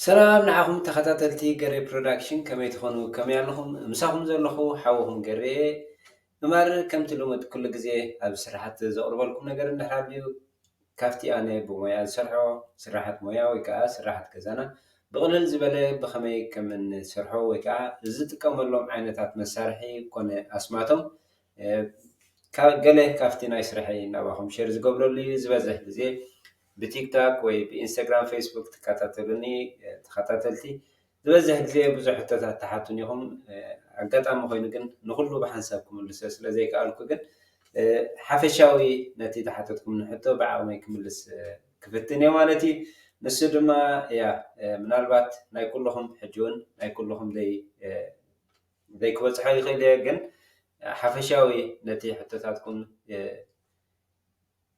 ሰላም ንዓኹም ተኸታተልቲ ገሬ ፕሮዳክሽን፣ ከመይ ትኾኑ? ከመይ ኣለኹም? ምሳኹም ዘለኹ ሓውኹም ገሬ እማር። ከምቲ ልሙድ ኩሉ ግዜ ኣብ ስራሓት ዘቕርበልኩም ነገር እንድሕር ሃልዩ፣ ካብቲ ኣነ ብሞያ ዝሰርሖ ስራሓት ሞያ ወይ ከዓ ስራሓት ገዛና ብቕልል ዝበለ ብኸመይ ከም እንሰርሖ ወይ ከዓ ዝጥቀመሎም ዓይነታት መሳርሒ ኮነ ኣስማቶም፣ እ፣ ካ-፣ ገለ ካብቲ ናይ ስርሐይ ናባኹም ሸር ዝገብረሉ እዩ። ዝበዝሕ ግዜ ብቲክቶክ ወይ ብኢንስታግራም፣ ፌስቡክ ትከታተሉኒ፣ እ፣ ተኸታተልቲ ዝበዝሕ ግዜ ብዙሕ ሕቶታት ትሓቱን ኢኹም። እ፣ ኣጋጣሚ ኮይኑ ግን ንኹሉ ብሓንሳብ ክምልሶ ስለ ዘይከኣልኩ ግን፣ እ፣ ሓፈሻዊ ነቲ ዝሓተትኩምኒ ሕቶ ብዓቕመይ ክምልስ፣ እ፣ ክፍትን እየ ማለት እዩ። ንሱ ድማ፣ ያ፣ እ፣ ምናልባት ናይ ኩልኹም ሕጂ እውን ናይ ኩልኹም ዘይ-፣ እ፣ ዘይክበጽሖ ይኽእል እየ፣ ግን ሓፈሻዊ ነቲ ሕቶታትኩም፣ እ፣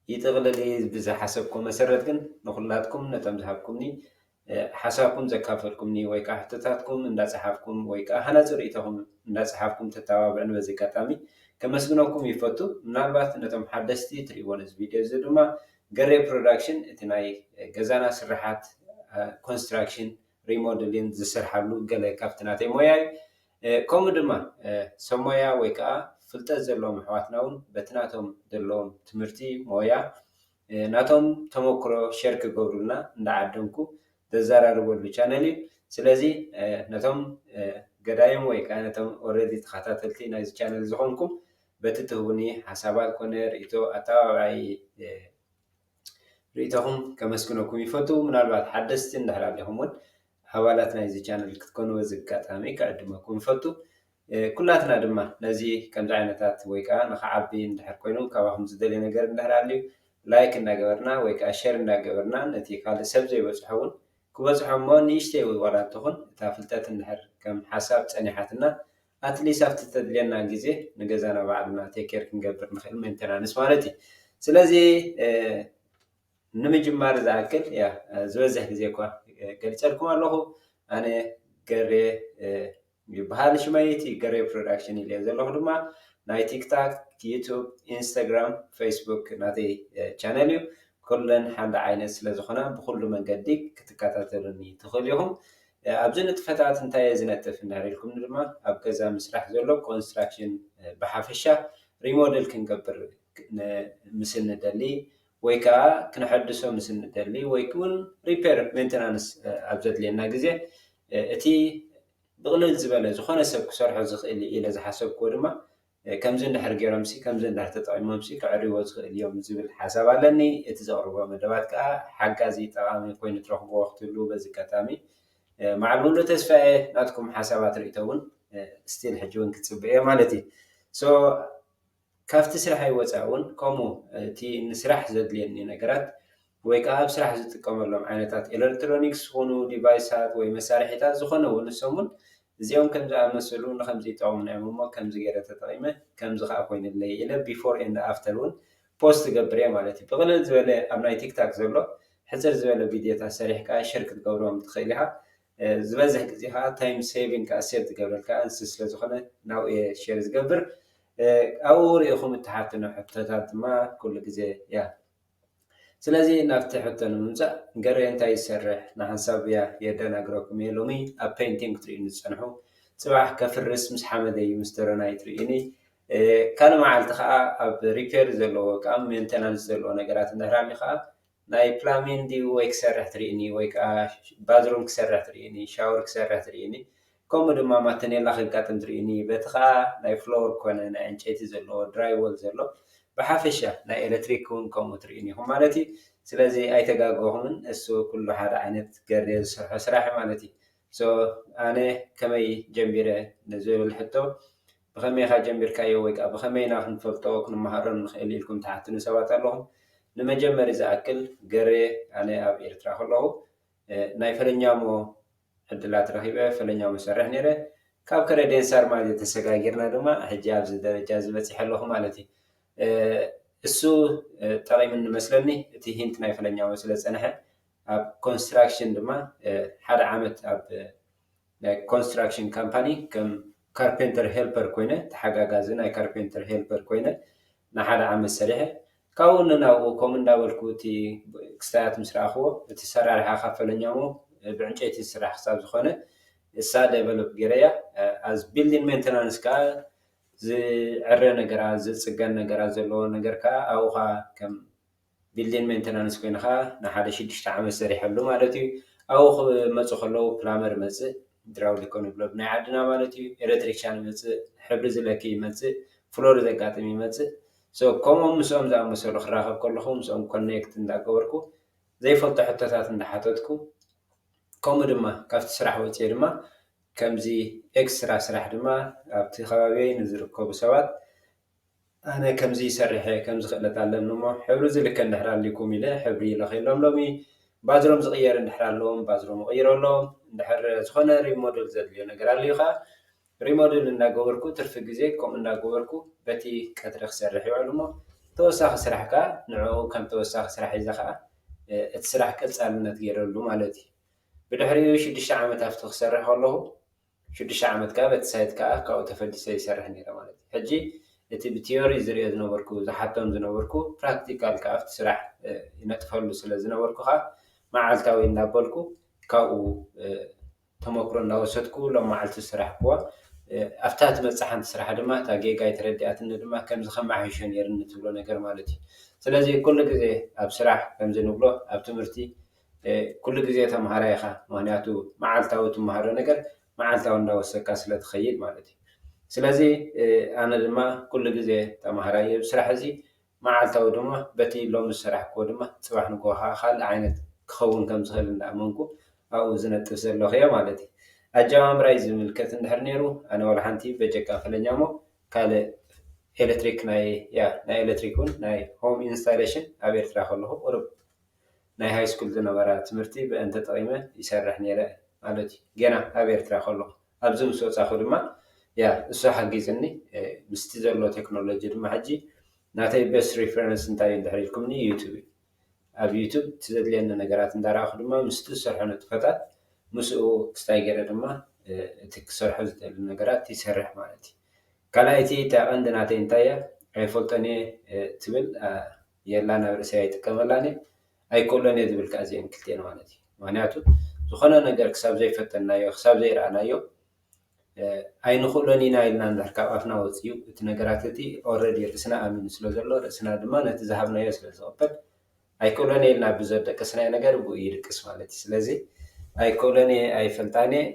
ይጥቕልል እየ ብዝሓሰብኩ መሰረት ግን ንኹላትኩም ነቶም ዝሃብኩምኒ፣ እ፣ ሓሳብኩም ዘካፈልኩምኒ ወይ ከዓ ሕቶታትኩም እንዳጸሓፍኩም ወይ ከዓ ሃናጺ ርእይቶኹም እንዳጸሓፍኩም ተተባብዑኒ በዚ ኣጋጣሚ ከመስግነኩም ይፈቱ። ምናልባት ነቶም ሓደስቲ ትርእይዎ ነዚ ቪድዮ እዚ ድማ ገሬ ፕሮዳክሽን እቲ ናይ ገዛና ስራሓት፣ እ፣ ኮንስትራክሽን ሪሞደሊን ዝሰርሓሉ ገለ ካብቲ ናተይ ሞያ እዩ። እ፣ ከምኡ ድማ፣ እ፣ ሰብ ሞያ ወይ ከዓ ፍልጠት ዘለዎም ኣሕዋትና እውን በቲ ናቶም ዘለዎም ትምህርቲ ሞያ፣ እ፣ ናቶም ተመክሮ ሸር ክገብሩልና እንዳዓደምኩ ዘዘራርበሉ ቻነል እዩ። ስለዚ፣ እ፣ ነቶም፣ እ፣ ገዳይም ወይ ከዓ ነቶም ኦልሬዲ ተኸታተልቲ ናይዚ ቻነል ዝኾንኩም በቲ ትህቡኒ ሓሳባት ኮነ ርእይቶ ኣተባባዓይ፣ እ፣ ርእይቶኹም ከመስግነኩም ይፈቱ። ምናልባት ሓደስቲ እንድሕር ኣሊኹም እውን ኣባላት ናይዚ ቻነል ክትኮኑ በዚ ኣጋጣሚ ክዕድመኩም ይፈቱ። እ፣ ኩላትና ድማ ነዚ ከምዚ ዓይነታት ወይ ከዓ ንኽዓቢ እንድሕር ኮይኑ ካባኹም ዝደልዮ ነገር እንድሕር ኣልዩ ላይክ እናገበርና ወይ ከዓ ሸር እናገበርና ነቲ ካልእ ሰብ ዘይበፅሖ እውን ክበፅሖ እሞ ንእሽተይ ወይ ዋላ እንትኹን እታ ፍልጠት እንድሕር ከም ሓሳብ ፀኒሓትና ኣትሊስት ኣብቲ ተድልየና ግዜ ንገዛና ባዕልና ቴክ ኬር ክንገብር ንኽእል ሜንተናንስ ማለት እዩ። ስለዚ፣ እ፣ ንምጅማር ዝኣክል፣ ያ፣ ዝበዝሕ ግዜ እኳ፣ እ፣ ገሊጸልኩም ኣለኹ። ኣነ ገሬ፣ እ፣ ይበሃል ሽመይ፣ እቲ ገሬ ፕሮዳክሽን ኢለዮ ዘለኹ ድማ ናይ ቲክታክ፣ ዩቱብ፣ ኢንስታግራም፣ ፌስቡክ ናተይ፣ እ፣ ቻነል እዩ። ኩለን ሓደ ዓይነት ስለ ዝኾና ብኹሉ መንገዲ ክትከታተሉኒ ትኽእሉ ኢኹም። እ፣ ኣብዚ ንጥፈታት እንታይ እየ ዝነጥፍ እንድሕር ኢልኩም ድማ ኣብ ገዛ ምስራሕ ዘሎ ኮንስትራክሽን፣ እ፣ ብሓፈሻ ሪሞደል ክንገብር ን-፣ ምስ እንደሊ ወይ ከዓ ክነሐድሶ ምስ እንደሊ ወይ እውን ሪፔር ሜንተናንስ፣ እ፣ ኣብ ዘድልየና ግዜ፣ እ፣ እቲ ብቕልል ዝበለ ዝኾነ ሰብ ክሰርሖ ዝኽእል ኢለ ዝሓሰብክዎ ድማ፣ እ፣ ከምዚ እንድሕር ገይሮምሲ፣ ከምዚ እንድሕር ተጠቒሞምሲ ከዕርይዎ ዝኽእል እዮም ዝብል ሓሳብ ኣለኒ። እቲ ዘቕርቦ መደባት ከዓ ሓጋዚ ጠቓሚ ኮይኑ ትረኽብዎ ክትህልዉ በዚ ኣጋጣሚ፣ እ፣ ማዕል ሙሉእ ተስፋ እየ። ናትኩም ሓሳባት ርእይቶ እውን፣ እ፣ ስቲል ሕጂ እውን ክጽበ እየ ማለት እዩ። ሶ፣ ካብቲ ስራሐይ ወፃኢ እውን ከምኡ እቲ ንስራሕ ዘድልየኒ ነገራት ወይ ከዓ ኣብ ስራሕ ዝጥቀመሎም ዓይነታት ኤሌክትሮኒክስ ዝኾኑ ዲቫይሳት ወይ መሳርሒታት ዝኾነ እውን ንሶም እውን እዚኦም ከም ዝኣመሰሉ ንከምዚ ይጠቕሙና እዮም እሞ ከምዚ ገይረ ተጠቒመ ከምዚ ከዓ ኮይኑለይ ኢለ ቢፎር ኤንድ ኣፍተር እውን ፖስት እገብር እየ ማለት እዩ። ብቕልል ዝበለ ኣብ ናይ ቲክታክ ዘሎ ሕፅር ዝበለ ቪድዮታት ሰሪሕካ ሸር ክትገብሮም ትኽእል ኢኻ። እ፣ ዝበዝሕ ግዜ ከዓ ታይም ሴቪንግ ከዓ ሴቭ ትገብረልካ ንሱ ስለ ዝኾነ ናብኡ እየ ሼር ዝገብር። እ፣ ኣብኡ ርኢኹም እትሓትኖ ሕቶታት ድማ ኩሉ ግዜ እያ። ስለዚ ናብቲ ሕቶ ንምምፃእ፣ ገሬ እንታይ ይሰርሕ ንሓንሳብ እያ የደናግረኩም እየ። ሎሚ ኣብ ፔይንቲንግ ክትርእዩኒ ዝፀንሑ፣ ፅባሕ ከፍርስ ምስ ሓመደይ ምስ ደሮናይ ትርእዩኒ። እ፣ ካልእ መዓልቲ ከዓ ኣብ ሪፔር ዘለዎ፣ ከዓ ሜንተናንስ ዘለዎ ነገራት እንድሕር ኣሎ ከዓ ናይ ፕላሚን ድዩ ወይ ክሰርሕ ትርእኒ ወይ ከዓ ባዝሩም ክሰርሕ ትርእኒ፣ ሻወር ክሰርሕ ትርእኒ፣ ከምኡ ድማ ማተኔላ ከጋጥም ትርእኒ፣ በቲ ከዓ ናይ ፍሎር ኮነ ናይ ዕንጨይቲ ዘለዎ ድራይ ዎል ዘሎ ብሓፈሻ ናይ ኤሌክትሪክ እውን ከምኡ ትርእኒ ኢኹም ማለት እዩ። ስለዚ ኣይተጋገኹምን፣ እሱ ኩሉ ሓደ ዓይነት ገሬ ዝሰርሖ ስራሕ እዩ ማለት እዩ። ሶ ኣነ ከመይ ጀሚረ ንዝብል ሕቶ ብኸመይ ኢኻ ጀሚርካዮ ወይ ከዓ ብኸመይ ኢና ክንፈልጦ ክንመሃሮ ንኽእል ኢልኩም ትሓትኑ ሰባት ኣለኹም። ንመጀመሪ ዝኣክል ገሬ ኣነ ኣብ ኤርትራ ከለኹ፣ እ፣ ናይ ፈለኛሞ ዕድላት ረኺበ ፈለኛሞ ሰርሕ ነይረ። ካብ ከረዴንሳር ማለት ተሰጋጊርና ድማ ሕጂ ኣብዚ ደረጃ እዚ በፂሐ ኣለኹ ማለት እዩ። እ፣ እሱ፣ እ፣ ጠቒምኒ መስለኒ እቲ ሂንት ናይ ፈለኛሞ ስለ ዝፀንሐ ኣብ ኮንስትራክሽን ድማ፣ እ፣ ሓደ ዓመት ኣብ ናይ ኮንስትራክሽን ካምፓኒ ከም ካርፔንተር ሄልፐር ኮይነ፣ ተሓጋጋዚ ናይ ካርፔንተር ሄልፐር ኮይነ ንሓደ ዓመት ሰሪሐ። ካብኡ ንናብኡ ከምኡ እንዳበልኩ እቲ ክስታያት ምስ ረኣኽዎ፣ እቲ ሰራርሓ ካብ ፈለኛሞ ብዕንጨይቲ ዝስራሕ ክሳብ ዝኾነ እሳ ዴቨሎፕ ገይረያ። ኣዝ ቢልዲንግ ሜንተናንስ ከዓ ዝዕረ ነገራት ዝፅገን ነገራት ዘለዎ ነገር ከዓ ኣብኡ ከዓ ከም ቢልዲንግ ሜንተናንስ ኮይኑ ከዓ ንሓደ ሽዱሽተ ዓመት ሰሪሐሉ ማለት እዩ። ኣብኡ ክመፁ ከለዉ ፕላመር መፅእ፣ ድራውሊኮ ንብሎ ብናይ ዓድና ማለት እዩ፣ ኤሌክትሪክሻን ይመፅእ፣ ሕብሪ ዝለኪ ይመፅእ፣ ፍሎር ዘጋጥም ይመፅእ። ከምኦም ምስኦም ዝኣመሰሉ ክራኸብ ከለኹ ምስኦም ኮኔክት እንዳገበርኩ ዘይፈልጦ ሕቶታት እንዳሓተትኩ፣ ከምኡ ድማ ካብቲ ስራሕ ወፅየ ድማ ከምዚ ኤክስትራ ስራሕ ድማ ኣብቲ ከባቢይ ንዝርከቡ ሰባት ኣነ ከምዚ ይሰርሕ እየ፣ ከምዚ ክእለት ኣለኒ እሞ ሕብሪ ዝልከ እንድሕር ኣልኩም ኢለ ሕብሪ ይለኸሎም። ሎሚ ባዝሮም ዝቕየር እንድሕር ኣለዎም ባዝሮም እቕይረሎም። እንድሕር ዝኾነ ሪሞደል ዘድልዮ ነገር ኣልዩ ከዓ ሪሞደል እንዳገበርኩ ትርፊ ግዜ ከምኡ እንዳገበርኩ በቲ ቀትሪ ክሰርሕ ይውዕል እሞ ተወሳኺ ስራሕ ከዓ ንዕኡ ከም ተወሳኺ ስራሕ ሒዘ ከዓ እቲ ስራሕ ቀፃልነት ገይረሉ ማለት እዩ። ብድሕሪኡ ሽዱሽተ ዓመት ኣብቲ ክሰርሕ ከለኹ ሽዱሽተ ዓመት ከዓ በቲ ሳይት ከዓ ካብኡ ተፈሊሰ ይሰርሕ ነይረ ማለት እዩ። ሕጂ እቲ ብቲዮሪ ዝሪኦ ዝነበርኩ ዝሓቶም ዝነበርኩ ፕራክቲካል ከዓ ኣብቲ ስራሕ ይነጥፈሉ ስለ ዝነበርኩ ከዓ መዓልታዊ እናበልኩ ካብኡ ተመክሮ እናወሰድኩ ሎም መዓልቲ ዝሰራሕኩዋ ኣብታ ትመፅእ ሓንቲ ስራሕ ድማ እታ ጌጋ ኣይተረዲኣትኒ ድማ ከምዚ ከመሓይሾ ነይርኒ ትብሎ ነገር ማለት እዩ። ስለዚ ኩሉ ግዜ ኣብ ስራሕ ከምዚ ንብሎ ኣብ ትምህርቲ ኩሉ ግዜ ተምሃራይ ኢኻ፣ ምክንያቱ መዓልታዊ ትምሃሮ ነገር መዓልታዊ እንዳወሰካ ስለ ትኸይድ ማለት እዩ። ስለዚ ኣነ ድማ ኩሉ ግዜ ተምሃራይ እየ ብስራሕ እዚ፣ መዓልታዊ ድማ በቲ ሎሚ ዝሰራሕክዎ ድማ ፅባሕ ንግሆ ከዓ ካልእ ዓይነት ክኸውን ከም ዝኽእል እንዳኣመንኩ ኣብኡ ዝነጥፍ ዘለኹ እየ ማለት እዩ። ኣጀማምራይ ዝምልከት እንድሕር ነይሩ ኣነ ዋላ ሓንቲ በጀካ ፈለኛ እሞ ካልእ ኤሌክትሪክ ናይ ያ ናይ ኤሌክትሪክ እውን ናይ ሆም ኢንስታሌሽን ኣብ ኤርትራ ከለኹ ቁሩብ ናይ ሃይ ስኩል ዝነበራ ትምህርቲ ብአን ተጠቒመ ይሰርሕ ነይረ ማለት እዩ። ገና ኣብ ኤርትራ ከለኹ ኣብዚ ምስ ወፃኹ ድማ ያ እሱ ሓጊዝኒ ምስቲ ዘሎ ቴክኖሎጂ ድማ ሕጂ ናተይ ቤስት ሪፈረንስ እንታይ እዩ እንድሕር ኢልኩምኒ ዩቱብ እዩ። ኣብ ዩቱብ እቲ ዘድልየኒ ነገራት እንዳረኣኹ ድማ ምስቲ ዝሰርሖ ንጥፈታት ምስኡ ክስታይ ገይረ ድማ እቲ ክሰርሖ ዝደሊ ነገራት ይሰርሕ ማለት እዩ። ካልኣይቲ እታ ቀንዲ ናተይ እንታይ እያ ኣይፈልጦን እየ ትብል የላን ኣብ ርእሰይ ኣይጥቀመላን እየ ኣይክእሎን እየ ዝብል ከዓ እዚአን ክልቲአን ማለት እዩ። ምክንያቱ ዝኾነ ነገር ክሳብ ዘይፈተናዮ ክሳብ ዘይረኣናዮ ኣይንኽእሎን ኢና ኢልና እንድሕር ካብ ኣፍና ወፅዩ እቲ ነገራት እቲ ኦረዲ ርእስና ኣሚኑ ስለ ዘሎ ርእስና ድማ ነቲ ዝሃብናዮ ስለ ዝቕበል ኣይክእሎን እየ ኢልና ብዘደቀስናዮ ነገር ብኡ ይድቅስ ማለት እዩ። ስለዚ ኣይክእሎን እየ ኣይፈልጣን እየ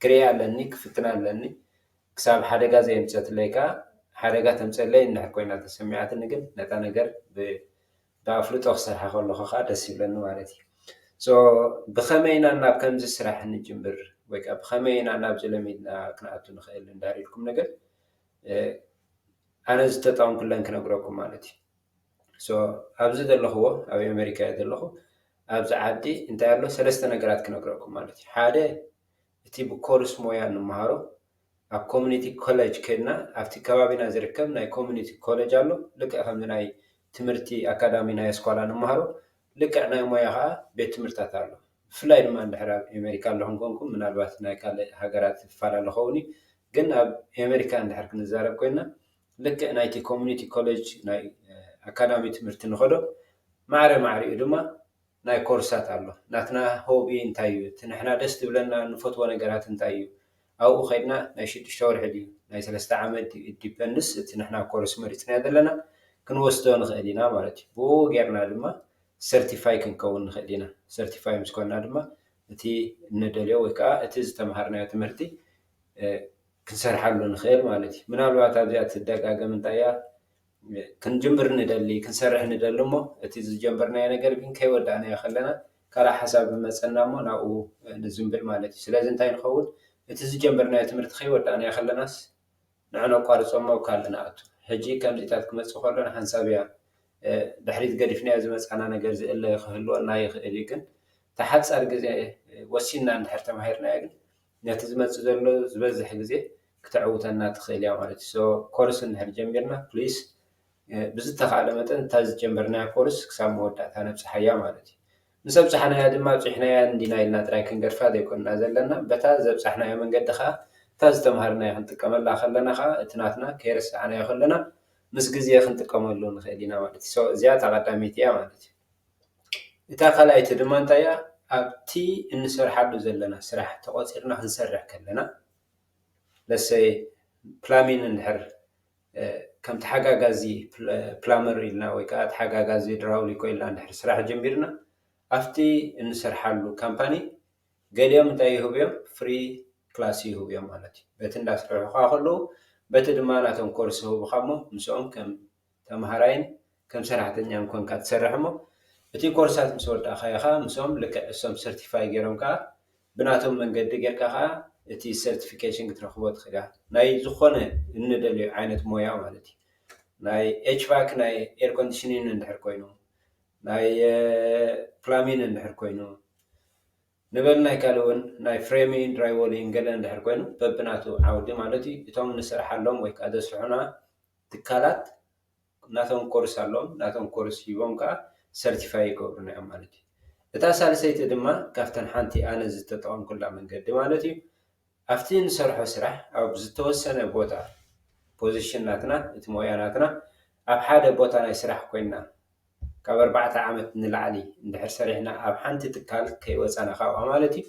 ክሪኣ ኣለኒ ክፍትና ኣለኒ ክሳብ ሓደጋ ዘየምፀትለይ ከዓ ሓደጋ ተምፀለይ እንድሕር ኮይና ተሰሚዓትኒ ግን ነታ ነገር ብኣፍልጦ ክሰርሓ ከለኹ ከዓ ደስ ይብለኒ ማለት እዩ። ብኸመይ ኢና ናብ ከምዚ ስራሕ ንጅምር ወይ ከዓ ብኸመይ ኢና ናብዚ ለሚድና ክንኣቱ ንኽእል እንዳር ኢልኩም ነገር ኣነ ዝተጠቐምኩለን ክነግረኩም ማለት እዩ። ኣብዚ ዘለኽዎ ኣብ ኣሜሪካ እየ ዘለኹ ኣብዚ ዓዲ እንታይ ኣሎ ሰለስተ ነገራት ክነግረኩም ማለት እዩ። ሓደ እቲ ብኮርስ ሞያ እንመሃሮ ኣብ ኮሚኒቲ ኮሌጅ ከድና ኣብቲ ከባቢና ዝርከብ ናይ ኮሚኒቲ ኮሌጅ ኣሎ ልክዕ ከምዚ ናይ ትምህርቲ ኣካዳሚ ናይ ኣስኳላ ንምሃሮ ልክዕ ናይ ሞያ ከዓ ቤት ትምህርትታት ኣሎ። ብፍላይ ድማ እንድሕር ኣብ ኣሜሪካ ኣለኹም ኮንኩም ምናልባት ናይ ካልእ ሃገራት ይፈላለ ኸውን እዩ ግን ኣብ ኣሜሪካ እንድሕር ክንዛረብ ኮይና ልክዕ ናይቲ ኮሚኒቲ ኮሌጅ ናይ ኣካዳሚ ትምህርቲ ንኸዶ ማዕረ ማዕሪኡ ድማ ናይ ኮርሳት ኣሎ። ናትና ሆቢ እንታይ እዩ? እቲ ንሕና ደስ ዝብለና እንፈትዎ ነገራት እንታይ እዩ? ኣብኡ ከድና ናይ ሽዱሽተ ወርሒ ድዩ ናይ ሰለስተ ዓመት ድዩ ዲፐንድስ እቲ ንሕና ኮርስ መሪፅናዮ ዘለና ክንወስዶ ንኽእል ኢና ማለት እዩ። ብኡ ጌርና ድማ ሰርቲፋይ ክንከውን ንኽእል ኢና። ሰርቲፋይ ምስ ኮንና ድማ እቲ እንደልዮ ወይ ከዓ እቲ ዝተምሃርናዮ ትምህርቲ ክንሰርሓሉ ንኽእል ማለት እዩ። ምናልባት ኣብዚኣ ትደጋገም እንታይ እያ ክንጅምር ንደሊ ክንሰርሕ ንደሊ እሞ እቲ ዝጀመርናዮ ነገር ግን ከይወዳእናዮ ከለና ካልእ ሓሳብ ዝመፀና እሞ ናብኡ ንዝንብል ማለት እዩ። ስለዚ እንታይ ንኸውን እቲ ዝጀመርናዮ ትምህርቲ ከይወዳእናዮ ከለናስ ንዕ ነቋርፆ እሞ ኣብ ካልእ ንኣቱ። ሕጂ ከምዚታት ክመፅእ ከሎ ንሓንሳብ እያ ድሕሪት ገዲፍናዮ ዝመፃና ነገር ዝእለ ክህልወና ይኽእል እዩ ግን ተሓፃር ግዜ ወሲንና እንድሕር ተማሂርናዮ ግን ነቲ ዝመፅእ ዘሎ ዝበዝሕ ግዜ ክተዕውተና ትኽእል እያ ማለት እዩ። ኮርስ እንድሕር ጀሚርና ፕሊስ ብዝተኻእለ መጠን እታ ዝጀመርናያ ኮርስ ክሳብ መወዳእታ ነብፅሓያ ማለት እዩ። ምስ ኣብፃሕናያ ድማ ኣብፂሕናያ እንዲና ኢልና ጥራይ ክንገድፋ ዘይኮንና ዘለና በታ ዘብፃሕናዮ መንገዲ ከዓ እታ ዝተምሃርናዮ ክንጥቀመላ ከለና ከዓ እቲ ናትና ከይረሳዕናዮ ከለና ምስ ግዜ ክንጥቀመሉ ንኽእል ኢና ማለት እዩ። እዚኣ እታ ቀዳመይቲ እያ ማለት እዩ። እታ ካልኣይቲ ድማ እንታይ እያ? ኣብቲ እንሰርሓሉ ዘለና ስራሕ ተቆፂርና ክንሰርሕ ከለና ለሰይ ፕላሚን እንድሕር ከም ተሓጋጋዚ ፕላመር ኢልና ወይ ከዓ ተሓጋጋዚ ድራውሊኮ ኢልና እንድሕር ስራሕ ጀሚርና ኣብቲ እንሰርሓሉ ካምፓኒ ገሊኦም እንታይ ይህቡ እዮም? ፍሪ ክላስ ይህቡ እዮም ማለት እዩ። በቲ እንዳስርሑ ከዓ ከለዉ በቲ ድማ ናቶም ኮርስ ይህቡካ እሞ ምስኦም ከም ተምሃራይን ከም ሰራሕተኛን ኮንካ ትሰርሕ እሞ እቲ ኮርሳት ምስ ወዳእካዮ ከዓ ምስኦም ልክዕ እሶም ሰርቲፋይ ገይሮም ከዓ ብናቶም መንገዲ ጌርካ ከዓ እቲ ሰርቲፊኬሽን ክትረክቦ ትኽእል ኢኻ። ናይ ዝኾነ እንደልዮ ዓይነት ሞያ ማለት እዩ። ናይ ኤችቫክ ናይ ኤር ኮንዲሽኒን እንድሕር ኮይኑ ናይ ፕላሚን እንድሕር ኮይኑ ንበል ናይ ካልእ እውን ናይ ፍሬሚን ድራይወሊን ገለ እንድሕር ኮይኑ በብናቱ ዓውዲ ማለት እዩ እቶም ንሰርሓሎም ወይ ከዓ ዘስርሑና ትካላት ናቶም ኮርስ ኣለዎም ናቶም ኮርስ ሂቦም ከዓ ሰርቲፋይ ይገብሩና እዮም ማለት እዩ። እታ ሳልሰይቲ ድማ ካብተን ሓንቲ ኣነ ዝተጠቐምኩላ መንገዲ ማለት እዩ ኣብቲ ንሰርሖ ስራሕ ኣብ ዝተወሰነ ቦታ ፖዚሽን ናትና እቲ ሞያ ናትና ኣብ ሓደ ቦታ ናይ ስራሕ ኮይንና ካብ ኣርባዕተ ዓመት ንላዕሊ እንድሕር ሰሪሕና ኣብ ሓንቲ ትካል ከይወፃና ካብኣ ማለት እዩ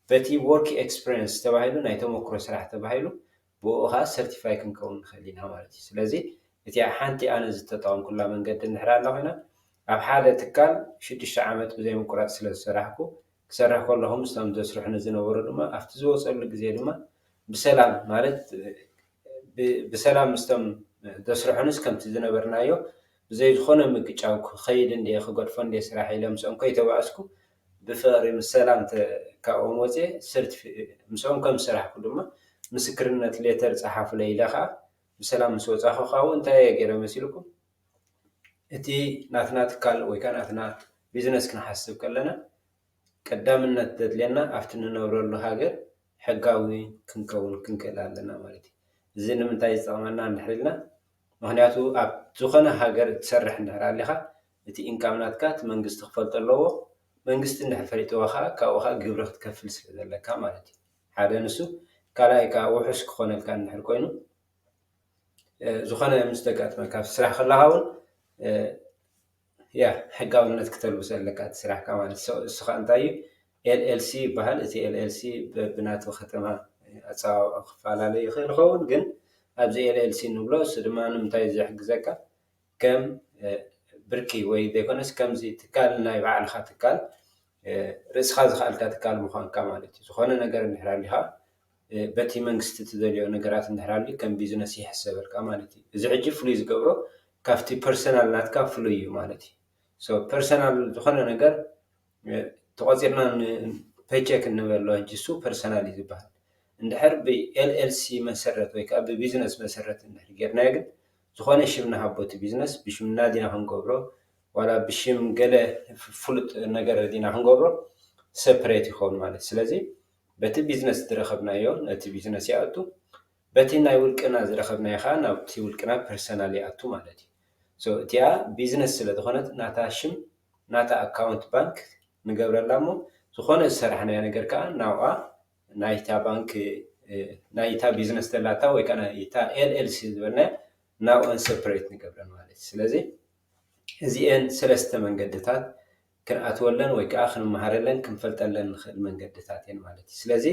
በቲ ወርክ ኤክስፒሪንስ ተባሂሉ ናይ ተመክሮ ስራሕ ተባሂሉ ብኡ ከዓ ሰርቲፋይ ክንከውን ንኽእል ኢና ማለት እዩ። ስለዚ እቲኣ ሓንቲ ኣነ ዝተጠቐምኩላ መንገዲ እንድሕር ኣላ ኮይና ኣብ ሓደ ትካል ሽዱሽተ ዓመት ብዘይ ምቁራፅ ስለ ዝሰራሕኩ ክሰርሕ ከለኹ ምስቶም ዘስርሑኒ ዝነበሩ ድማ ኣብቲ ዝወፀሉ ግዜ ድማ ብሰላም ማለት ብሰላም ምስቶም ዘስርሑንስ ከምቲ ዝነበርናዮ ብዘይ ዝኾነ ምግጫው ክኸይድ እንድየ ክገድፎ እንድየ ስራሕ ኢለ ምስኦም ከይተባእስኩ ብፍቕሪ ምስ ሰላም ካብኦም ወፅየ ምስኦም ከም ዝሰራሕኩ ድማ ምስክርነት ሌተር ፀሓፉለይ ኢለ ከዓ ብሰላም ምስ ወፃኹ ካብኡ እንታይ እየ ገይረ መሲልኩም እቲ ናትና ትካል ወይ ከዓ ናትና ቢዝነስ ክንሓስብ ከለና ቀዳምነት ዘድልየና ኣብቲ ንነብረሉ ሃገር ሕጋዊ ክንከውን ክንክእል ኣለና ማለት እዩ። እዚ ንምንታይ ዝጠቕመና እንድሕር ኢልና ምክንያቱ ኣብ ዝኾነ ሃገር ትሰርሕ እንድሕር ኣሊኻ እቲ ኢንካም ናትካ እቲ መንግስቲ ክፈልጦ ኣለዎ። መንግስቲ እንድሕር ፈሊጥዎ ከዓ ካብኡ ከዓ ግብሪ ክትከፍል ስለ ዘለካ ማለት እዩ። ሓደ ንሱ ካልኣይ ከዓ ውሑስ ክኾነልካ እንድሕር ኮይኑ ዝኾነ ምስ ተጋጥመካ ኣብ ስራሕ ከለካ እውን ያ ሕጋውነት ክተልብሶ ኣለካ እቲ ስራሕካ ማለት እዩ። እሱ ከዓ እንታይ እዩ? ኤልኤልሲ ይበሃል። እቲ ኤልኤልሲ ብናቱ ከተማ ኣፀዋውዖ ክፈላለ ይኽእል ይኸውን፣ ግን ኣብዚ ኤልኤልሲ ንብሎ እሱ ድማ ንምንታይ እዩ ዘሕግዘካ? ከም ብርኪ ወይ ዘይኮነስ ከምዚ ትካል ናይ ባዕልኻ ትካል ርእስኻ ዝኸኣልካ ትካል ምዃንካ ማለት እዩ። ዝኾነ ነገር እንድሕር ኣሊኻ በቲ መንግስቲ ትደልዮ ነገራት እንድሕር ኣልዩ ከም ቢዝነስ ይሕሰበልካ ማለት እዩ። እዚ ሕጂ ፍሉይ ዝገብሮ ካብቲ ፐርሰናል ናትካ ፍሉይ እዩ ማለት እዩ። ሶ ፐርሰናል ዝኾነ ነገር ተቆፂርና ፔቸክ እንበሎ ሕጂ እሱ ፐርሰናል እዩ ዝበሃል። እንድሕር ብኤልኤልሲ መሰረት ወይ ከዓ ብቢዝነስ መሰረት እንድሕር ጌርናዮ ግን ዝኾነ ሽም ንሃቦ እቲ ቢዝነስ ብሽምና ዲና ክንገብሮ ዋላ ብሽም ገለ ፍሉጥ ነገር ዲና ክንገብሮ ሰፕሬት ይኸውን ማለት ስለዚ በቲ ቢዝነስ ዝረኸብናዮ ነቲ ቢዝነስ ይኣቱ በቲ ናይ ውልቅና ዝረኸብናዮ ከዓ ናብቲ ውልቅና ፐርሰናል ይኣቱ ማለት እዩ። እቲኣ ቢዝነስ ስለ ዝኾነት ናታ ሽም ናታ ኣካውንት ባንክ ንገብረላ እሞ ዝኾነ ዝሰራሕናዮ ነገር ከዓ ናብኣ ናይታ ባንክ ናይታ ቢዝነስ ተላታ ወይ ከዓ ናይታ ኤልኤልሲ ዝበልናዮ ናብኣን ሰፕሬት ንገብረን ማለት እዩ። ስለዚ እዚኤን ሰለስተ መንገድታት ክንኣትወለን ወይ ከዓ ክንመሃረለን ክንፈልጠለን ንኽእል መንገድታት እየን ማለት እዩ። ስለዚ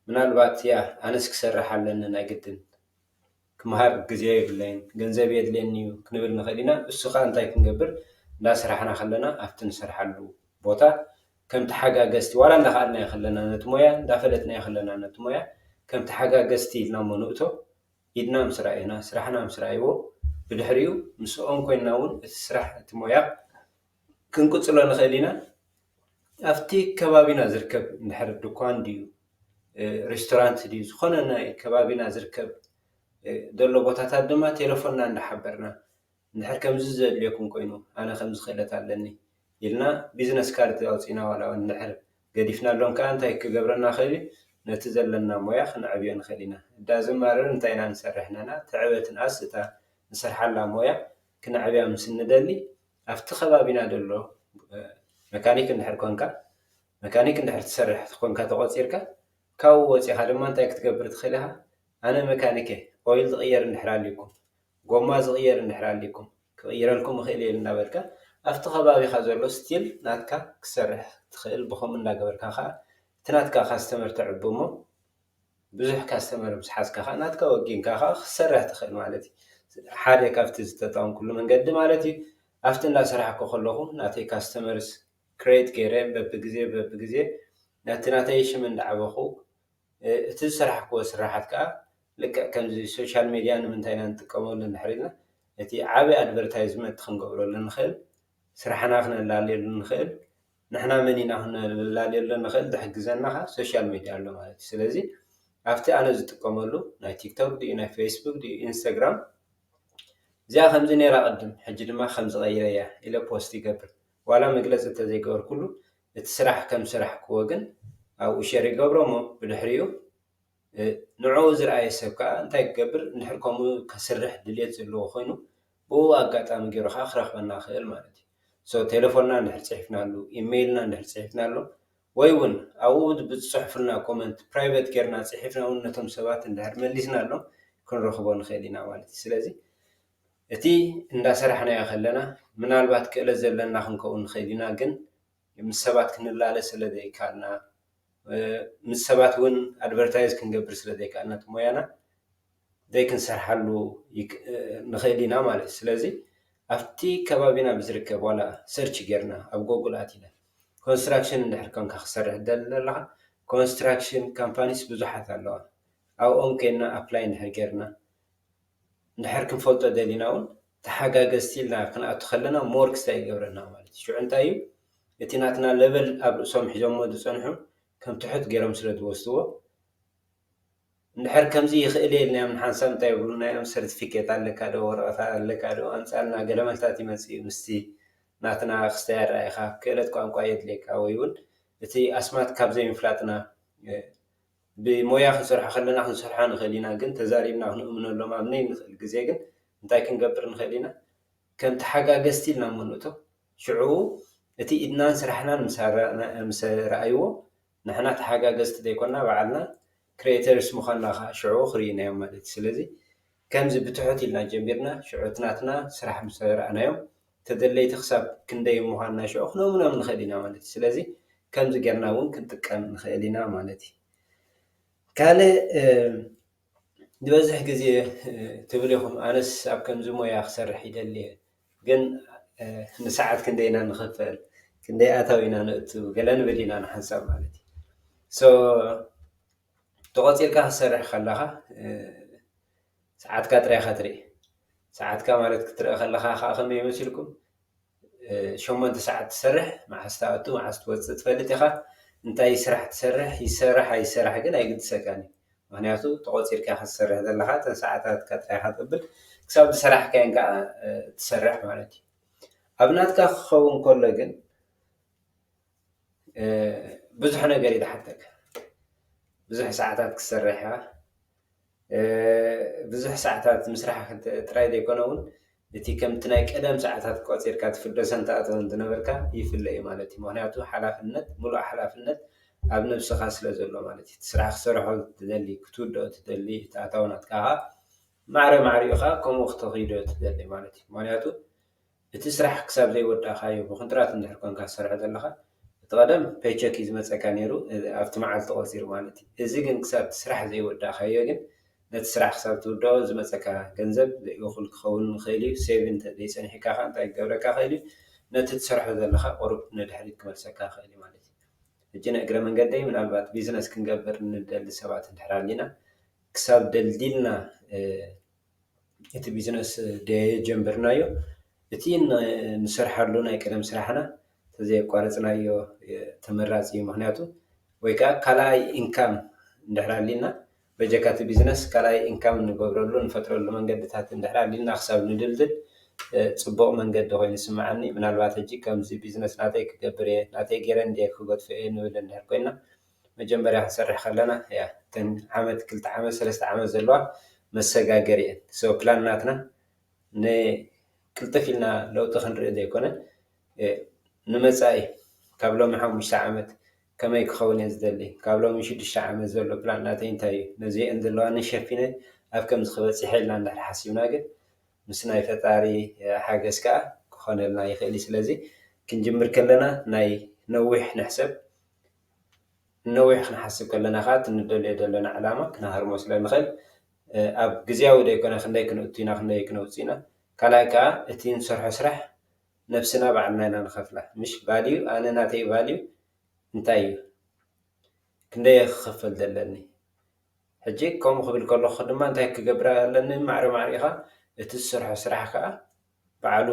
ምናልባት ያ ኣነስ ክሰርሕ ኣለኒ ናይ ግድን ክምሃር ግዜ የብለይን፣ ገንዘብ የድልየኒ እዩ ክንብል ንኽእል ኢና። እሱ ከዓ እንታይ ክንገብር እንዳሰራሕና ከለና ኣብቲ ንሰርሓሉ ቦታ ከም ተሓጋገዝቲ ዋላ እንዳኸኣልናዮ ከለና ነቲ ሞያ እንዳፈለጥናዮ ከለና ነቲ ሞያ ከም ተሓጋገዝቲ ኢልና እሞ ንእቶ ኢድና ምስ ረኣዩና ስራሕና ምስ ረኣይዎ ብድሕሪኡ ምስኦም ኮይንና እውን እቲ ስራሕ እቲ ሞያ ክንቅፅሎ ንኽእል ኢና። ኣብቲ ከባቢና ዝርከብ እንድሕር ድኳን ድዩ ሬስቶራንት ድዩ ዝኾነ ናይ ከባቢና ዝርከብ ዘሎ ቦታታት ድማ ቴሌፎንና እንዳሓበርና እንድሕር ከምዚ ዘድልየኩም ኮይኑ ኣነ ከምዚ ክእለት ኣለኒ ኢልና ቢዝነስ ካርድ ኣውፂና ዋላ እንድሕር ገዲፍናሎም ከዓ እንታይ ክገብረና ክእል እዩ ነቲ ዘለና ሞያ ክነዕብዮ ንኽእል ኢና። እዳ ዝማርር እንታይ ኢና ንሰርሕ ነና ትዕበትንኣስ እታ ንሰርሓላ ሞያ ክነዕብያ ምስ እንደሊ ኣብቲ ከባቢና ዘሎ መካኒክ እንድሕር ኮንካ መካኒክ እንድሕር ትሰርሕ ኮንካ ተቆፂርካ ካብኡ ወፂኻ ድማ እንታይ ክትገብር ትኽእል ኢኻ? ኣነ መካኒክ እየ ኦይል ዝቕየር እንድሕር ኣልዩኩም ጎማ ዝቕየር እንድሕር ኣልዩኩም ክቕይረልኩም እኽእል እየ እናበልካ ኣብቲ ከባቢኻ ዘሎ still ናትካ ክሰርሕ ትኽእል። ብኸምኡ እንዳገበርካ ከዓ እቲ ናትካ ካስተመር ተዕቢ እሞ ብዙሕ ካስተመር ምስ ሓዝካ ከዓ ናትካ ወጊንካ ከዓ ክትሰርሕ ትኽእል ማለት እዩ። ሓደ ካብቲ ዝተጠቀምኩሉ መንገዲ ማለት እዩ። ኣብቲ እንዳሰራሕኩ ከለኹ ናተይ ካስተመርስ ክሬት ገይረ በብግዜ በብግዜ ነቲ ናተይ ሽም እንዳዓበኹ እቲ ዝሰራሕክዎ ስራሓት ከዓ ልክዕ ከምዚ ሶሻል ሚድያ ንምንታይ ኢና ንጥቀመሉ እንድሕር ኢልና እቲ ዓቢ ኣድቨርታይዝመንት ክንገብረሉ ንኽእል ስራሕና ክነላልየሉ ንኽእል ንሕና መን ኢና ክነላልየሉ ንኽእል ዝሕግዘና ከዓ ሶሻል ሚድያ ኣሎ ማለት እዩ። ስለዚ ኣብቲ ኣነ ዝጥቀመሉ ናይ ቲክቶክ ድዩ ናይ ፌስቡክ ድዩ ኢንስታግራም እዚኣ ከምዚ ነይራ ቅድም ሕጂ ድማ ከምዚ ቀይረያ ኢለ ፖስት ይገብር ዋላ መግለፂ እንተዘይገበርኩሉ እቲ ስራሕ ከም ስራሕክዎ ግን ኣብኡ ሸር ይገብሮ እሞ ብድሕሪኡ ንዕኡ ዝረኣየ ሰብ ከዓ እንታይ ክገብር እንድሕር ከምኡ ከስርሕ ድልየት ዘለዎ ኮይኑ ብኡ ኣጋጣሚ ገይሩ ከዓ ክረኽበና ክእል ማለት እዩ። ቴሌፎንና እንድሕር ፅሒፍናሉ ኢሜይልና እንድሕር ፅሒፍናሉ ወይ እውን ኣብኡ ብፅሑፍልና ኮመንት ፕራይቨት ጌርና ፅሒፍና እውን ነቶም ሰባት እንድሕር መሊስናሎም ክንረኽቦ ንኽእል ኢና ማለት እዩ። ስለዚ እቲ እንዳሰራሕናዮ ከለና ምናልባት ክእለት ዘለና ክንከውን ንኽእል ኢና ግን ምስ ሰባት ክንላለ ስለ ዘይከኣልና ምስ ሰባት እውን ኣድቨርታይዝ ክንገብር ስለ ዘይከኣልና እቲ ሞያና ዘይክንሰርሓሉ ንኽእል ኢና ማለት እዩ። ስለዚ ኣብቲ ከባቢና ብዝርከብ ዋላ ሰርች ጌርና ኣብ ጎጉል ኣቲና ኮንስትራክሽን እንድሕር ኮንካ ክሰርሕ ደሊ ዘለኻ ኮንስትራክሽን ካምፓኒስ ብዙሓት ኣለዋ ኣብኦም ኮይና ኣፕላይ እንድሕር ጌርና እንድሕር ክንፈልጦ ደሊና እውን ተሓጋገዝቲ ኢልና ክንኣቱ ከለና ሞር ክስታይ ይገብረና ማለት እዩ። ሽዑ እንታይ እዩ እቲ ናትና ለቨል ኣብ ርእሶም ሒዞሞ ዝፀንሑ ከም ትሑት ገይሮም ስለ ዝወስድዎ እንድሕር ከምዚ ይኽእል እየ ኢልናዮም ንሓንሳብ እንታይ ይብሉና እዮም ሰርቲፊኬት ኣለካ ዶ ወረቐት ኣለካ ዶ ኣምፃልና ገለ መልታት ይመፅእ እዩ ምስቲ ናትና ክስታይ ኣረኣይኻ ክእለት ቋንቋ የድልየካ ወይ እውን እቲ ኣስማት ካብ ዘይምፍላጥና ብሞያ ክንሰርሖ ከለና ክንሰርሖ ንኽእል ኢና ግን ተዛሪብና ክንእምነሎም ኣብ ነይ ንኽእል ግዜ ግን እንታይ ክንገብር ንኽእል ኢና ከም ተሓጋገዝቲ ኢልና እሞ ንእቶ ሽዑ እቲ ኢድናን ስራሕናን ምስ ረኣይዎ ንሕና ተሓጋገዝቲ ዘይኮና ባዕልና ክሬተርስ ምዃንና ከዓ ሽዑ ክርእዩና እዮም ማለት እዩ። ስለዚ ከምዚ ብትሑት ኢልና ጀሚርና ሽዑ እቲ ናትና ስራሕ ምስ ረኣናዮም ተደለይቲ ክሳብ ክንደይ ምዃንና ሽዑ ክነእምኖም ንኽእል ኢና ማለት እዩ። ስለዚ ከምዚ ጌርና እውን ክንጥቀም ንኽእል ኢና ማለት እዩ። ካልእ ዝበዝሕ ግዜ ትብል ኢኹም ኣነስ ኣብ ከምዚ ሞያ ክሰርሕ ይደሊ እየ ግን ንሰዓት ክንደይ ኢና ንኽፈል ክንደይ ኣታዊ ኢና ነእቱ ገለ ንብል ኢና ንሓንሳብ ማለት እዩ so ተቖፂርካ ክትሰርሕ ከለኻ ሰዓትካ ጥራይ ኢኻ ትርኢ ሰዓትካ ማለት ክትርኢ ከለኻ ከዓ ከመይ ይመስልኩም ሸሞንተ ሰዓት ትሰርሕ መዓስ ትኣቱ መዓስ ትወፅእ ትፈልጥ ኢኻ እንታይ ስራሕ ትሰርሕ ይሰራሕ ኣይሰራሕ ግን ኣይግድሰካን እዩ ምክንያቱ ተቆፂርካ ክትሰርሕ ዘለካ እተን ሰዓታትካ ጥራይ ኢኻ ትብል ክሳብ ዝሰራሕካየን ከዓ ትሰርሕ ማለት እዩ ኣብ ናትካ ክኸውን ከሎ ግን ብዙሕ ነገር እዩ ዝሓተካ ብዙሕ ሰዓታት ክትሰርሕ ኢኻ ብዙሕ ሰዓታት ምስራሕ ጥራይ ዘይኮነ እውን እቲ ከምቲ ናይ ቀደም ሰዓታት ቆፂርካ ትፍደሰን ትኣተወን ዝነበርካ ይፍለ እዩ ማለት እዩ ምክንያቱ ሓላፍነት ሙሉእ ሓላፍነት ኣብ ነብስኻ ስለ ዘሎ ማለት እዩ ስራሕ ክሰርሖ ትደሊ ክትውድኦ ትደሊ እቲ ኣታዊ ናትካ ማዕረ ማዕሪኡ ከዓ ከምኡ ክተኺዶ ትደሊ ማለት እዩ ምክንያቱ እቲ ስራሕ ክሳብ ዘይወዳእካዮ ብኩንትራት እንድሕር ኮንካ ትሰርሖ ዘለካ እቲ ቀደም ፔቸክ እዩ ዝመፀካ ነይሩ ኣብቲ መዓልቲ ቆፂሩ ማለት እዩ እዚ ግን ክሳብ እቲ ስራሕ ዘይወዳእካዮ ግን ነቲ ስራሕ ክሳብ ትውድኦ ዝመፀካ ገንዘብ እኹል ክኸውን ይኽእል እዩ ሴቭ እንተዘይፀኒሕካ ከዓ እንታይ ክገብረካ ይኽእል እዩ ነቲ ትሰርሖ ዘለካ ቁሩብ ንድሕሪት ክመልሰካ ይኽእል እዩ ማለት እዩ ሕጂ ንእግረ መንገደይ ምናልባት ቢዝነስ ክንገብር ንደሊ ሰባት እንድሕር ኣሊና ክሳብ ደልዲልና እቲ ቢዝነስ ደየጀምበርናዮ እቲ ንሰርሓሉ ናይ ቀደም ስራሕና ተዘየቋረፅናዮ ተመራፂ እዩ ምክንያቱ ወይ ከዓ ካልኣይ ኢንካም እንድሕር ኣሊና በጀካ እቲ ቢዝነስ ካልኣይ ኢንካም እንገብረሉ እንፈጥረሉ መንገድታት እንድሕር ኣሊና ክሳብ ንድልድል ፅቡቕ መንገዲ ኮይኑ ይስምዓኒ ምናልባት ሕጂ ከምዚ ቢዝነስ ናተይ ክገብር እየ ናተይ ገይረ እንድየ ክገድፎ እየ ንብል እንድሕር ኮይና መጀመርያ ክንሰርሕ ከለና እያ እተን ዓመት ክልተ ዓመት ሰለስተ ዓመት ዘለዋ መሰጋገሪ እየን so ፕላን ናትና ንቅልጥፍ ኢልና ለውጢ ክንርኢ ዘይኮነ ንመፃኢ ካብ ሎሚ ሓሙሽተ ዓመት ከመይ ክኸውን እየ ዝደሊ ካብ ሎሚ ሽዱሽተ ዓመት ዘሎ ፕላን ናተይ እንታይ እዩ ነዚአን ዘለዋኒ ሸፊነ ኣብ ከምዚ ክበፅሕ ኢልና እንድሕር ሓሲብና ግን ምስ ናይ ፈጣሪ ሓገዝ ከዓ ክኾነልና ይኽእል እዩ። ስለዚ ክንጅምር ከለና ናይ ነዊሕ ንሕሰብ። ነዊሕ ክንሓስብ ከለና ከዓ እቲ ንደልዮ ዘለና ዕላማ ክነሃርሞ ስለ ንኽእል፣ ኣብ ግዜያዊ ዘይኮነ ክንደይ ክንእቱ ኢና፣ ክንደይ ክነውፅእ ኢና። ካልኣይ ከዓ እቲ ንሰርሖ ስራሕ ነብስና ባዕልና ኢና ንኸፍላ። ምሽ ቫልዩ፣ ኣነ ናተይ ቫልዩ እንታይ እዩ? ክንደይ ክኸፈል ዘለኒ? ሕጂ ከምኡ ክብል ከለኹ ድማ እንታይ ክገብር ኣለኒ? ማዕረ ማዕሪኻ እቲ ዝሰርሖ ስራሕ ከዓ ባዕሉ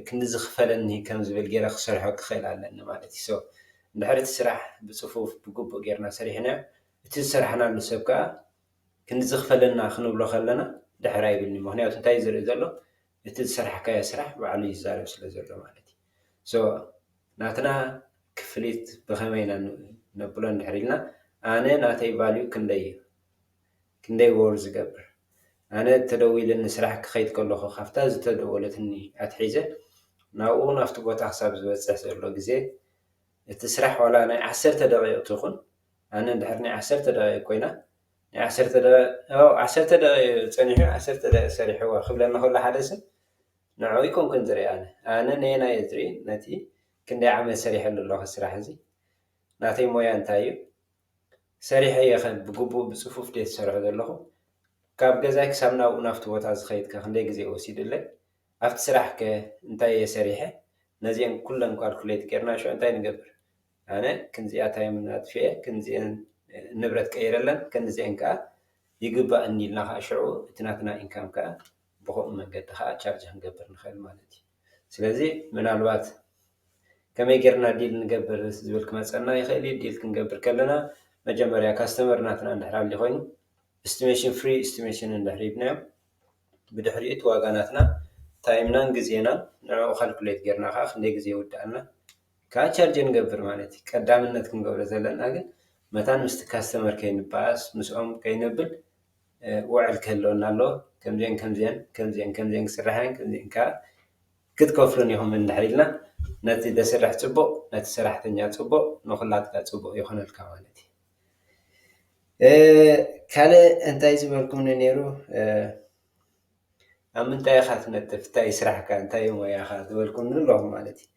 ክንዲ ዝኽፈለኒ ከም ዝብል ገይረ ክሰርሖ ክኽእል ኣለኒ ማለት እዩ። So እንድሕር እቲ ስራሕ ብፅፉፍ ብግቡእ ጌርና ሰሪሕናዮ፣ እቲ ዝሰራሕናሉ ሰብ ከዓ ክንዲ ዝኽፈለና ክንብሎ ከለና ድሕር ኣይብልኒ። ምክንያቱ እንታይ ዝርኢ ዘሎ? እቲ ዝሰራሕካዮ ስራሕ ባዕሉ ይዛረብ ስለ ዘሎ ማለት እዩ። So ናትና ክፍሊት ብኸመይ ኢና ነብሎ እንድሕር ኢልና፣ ኣነ ናተይ ቫልዩ ክንደይ እዩ? ክንደይ ወር ዝገብር? ኣነ ተደዊልኒ ስራሕ ክኸይድ ከለኹ ካብታ ዝተደወለትኒ ኣትሒዘ ናብኡ ናብቲ ቦታ ክሳብ ዝበፅሕ ዘሎ ግዜ፣ እቲ ስራሕ ዋላ ናይ ዓሰርተ ደቂቕ ትኹን፣ ኣነ እንድሕር ናይ ዓሰርተ ደቂቕ ኮይና፣ ናይ ዓሰርተ ደቂቕ፣ ዓሰርተ ደቂቕ ጸኒሑ፣ ዓሰርተ ደቂቕ ሰሪሕዎ ክብለኒ ከሎ ሓደ ሰብ፣ ንዕኡ ኣይኮንኩን ዝርኢ ኣነ። ኣነ ነየናይ እየ ዝርኢ? ነቲ ክንደይ ዓመት ሰሪሐሉ ኣለኹ ስራሕ እዚ፣ ናተይ ሞያ እንታይ እዩ? ሰሪሐ እየ ከ ብግቡእ ብጽፉፍ ድየ ዝሰርሖ ዘለኹ? ካብ ገዛይ ክሳብ ናብኡ ናብቲ ቦታ ዝኸይድ ከ ክንደይ ግዜ ወሲዱለይ? ኣብቲ ስራሕ ከ እንታይ እየ ሰሪሐ? ነዚአን ኩለን ካልኩሌት ጌርና ሽዑ እንታይ ንገብር? ኣነ ክንዚኣ ታይም ኣጥፊኤ፣ ክንዚአን ንብረት ቀይረለን፣ ክንዚአን ከኣ ይግባእኒ ኢልና ከኣ ሽዑ እቲ ናትና ኢንካም ከኣ ብኸምኡ መንገዲ ከኣ ቻርጅ ክንገብር ንኽእል ማለት እዩ። ስለዚ ምናልባት ከመይ ጌርና ዲል ንገብር ዝብል ክመጸና ይኽእል እዩ። ዲል ክንገብር ከለና መጀመርያ ካስተመር ናትና እንድሕር ኣሊ ኮይኑ፣ ኤስቲሜሽን፣ ፍሪ ኤስቲሜሽን እንድሕር ሂብናዮም፣ ብድሕሪኡ እቲ ዋጋ ናትና ታይምናን ግዜናን ንዕኡ ካልኩሌት ጌርና ከኣ ክንደይ ግዜ ይውድኣልና ከኣ ቻርጅ ንገብር ማለት እዩ። ቀዳምነት ክንገብሮ ዘለና ግን መታን ምስቲ ካስተመር ከይንበኣስ፣ ምስኦም ከይነብል፣ ውዕል ክህልወና ኣለዎ። ከምዚአን ከምዚአን ከምዚአን ከምዚአን ክስራሕን ከምዚአን ከኣ ክትከፍሉን ኢኹም እንድሕር ኢልና፣ ነቲ ዘስርሕ ጽቡቕ፣ ነቲ ሰራሕተኛ ጽቡቕ፣ ንኹላትካ ጽቡቕ ይኾነልካ ማለት እዩ። ካልእ እንታይ ዝበልኩምኒ ነይሩ? ኣብ ምንታይ ኢኻ ትነጥፍ? እንታይ ስራሕካ? እንታይ ሞያኻ? ዝበልኩምኒ ኣለኹም ማለት እዩ።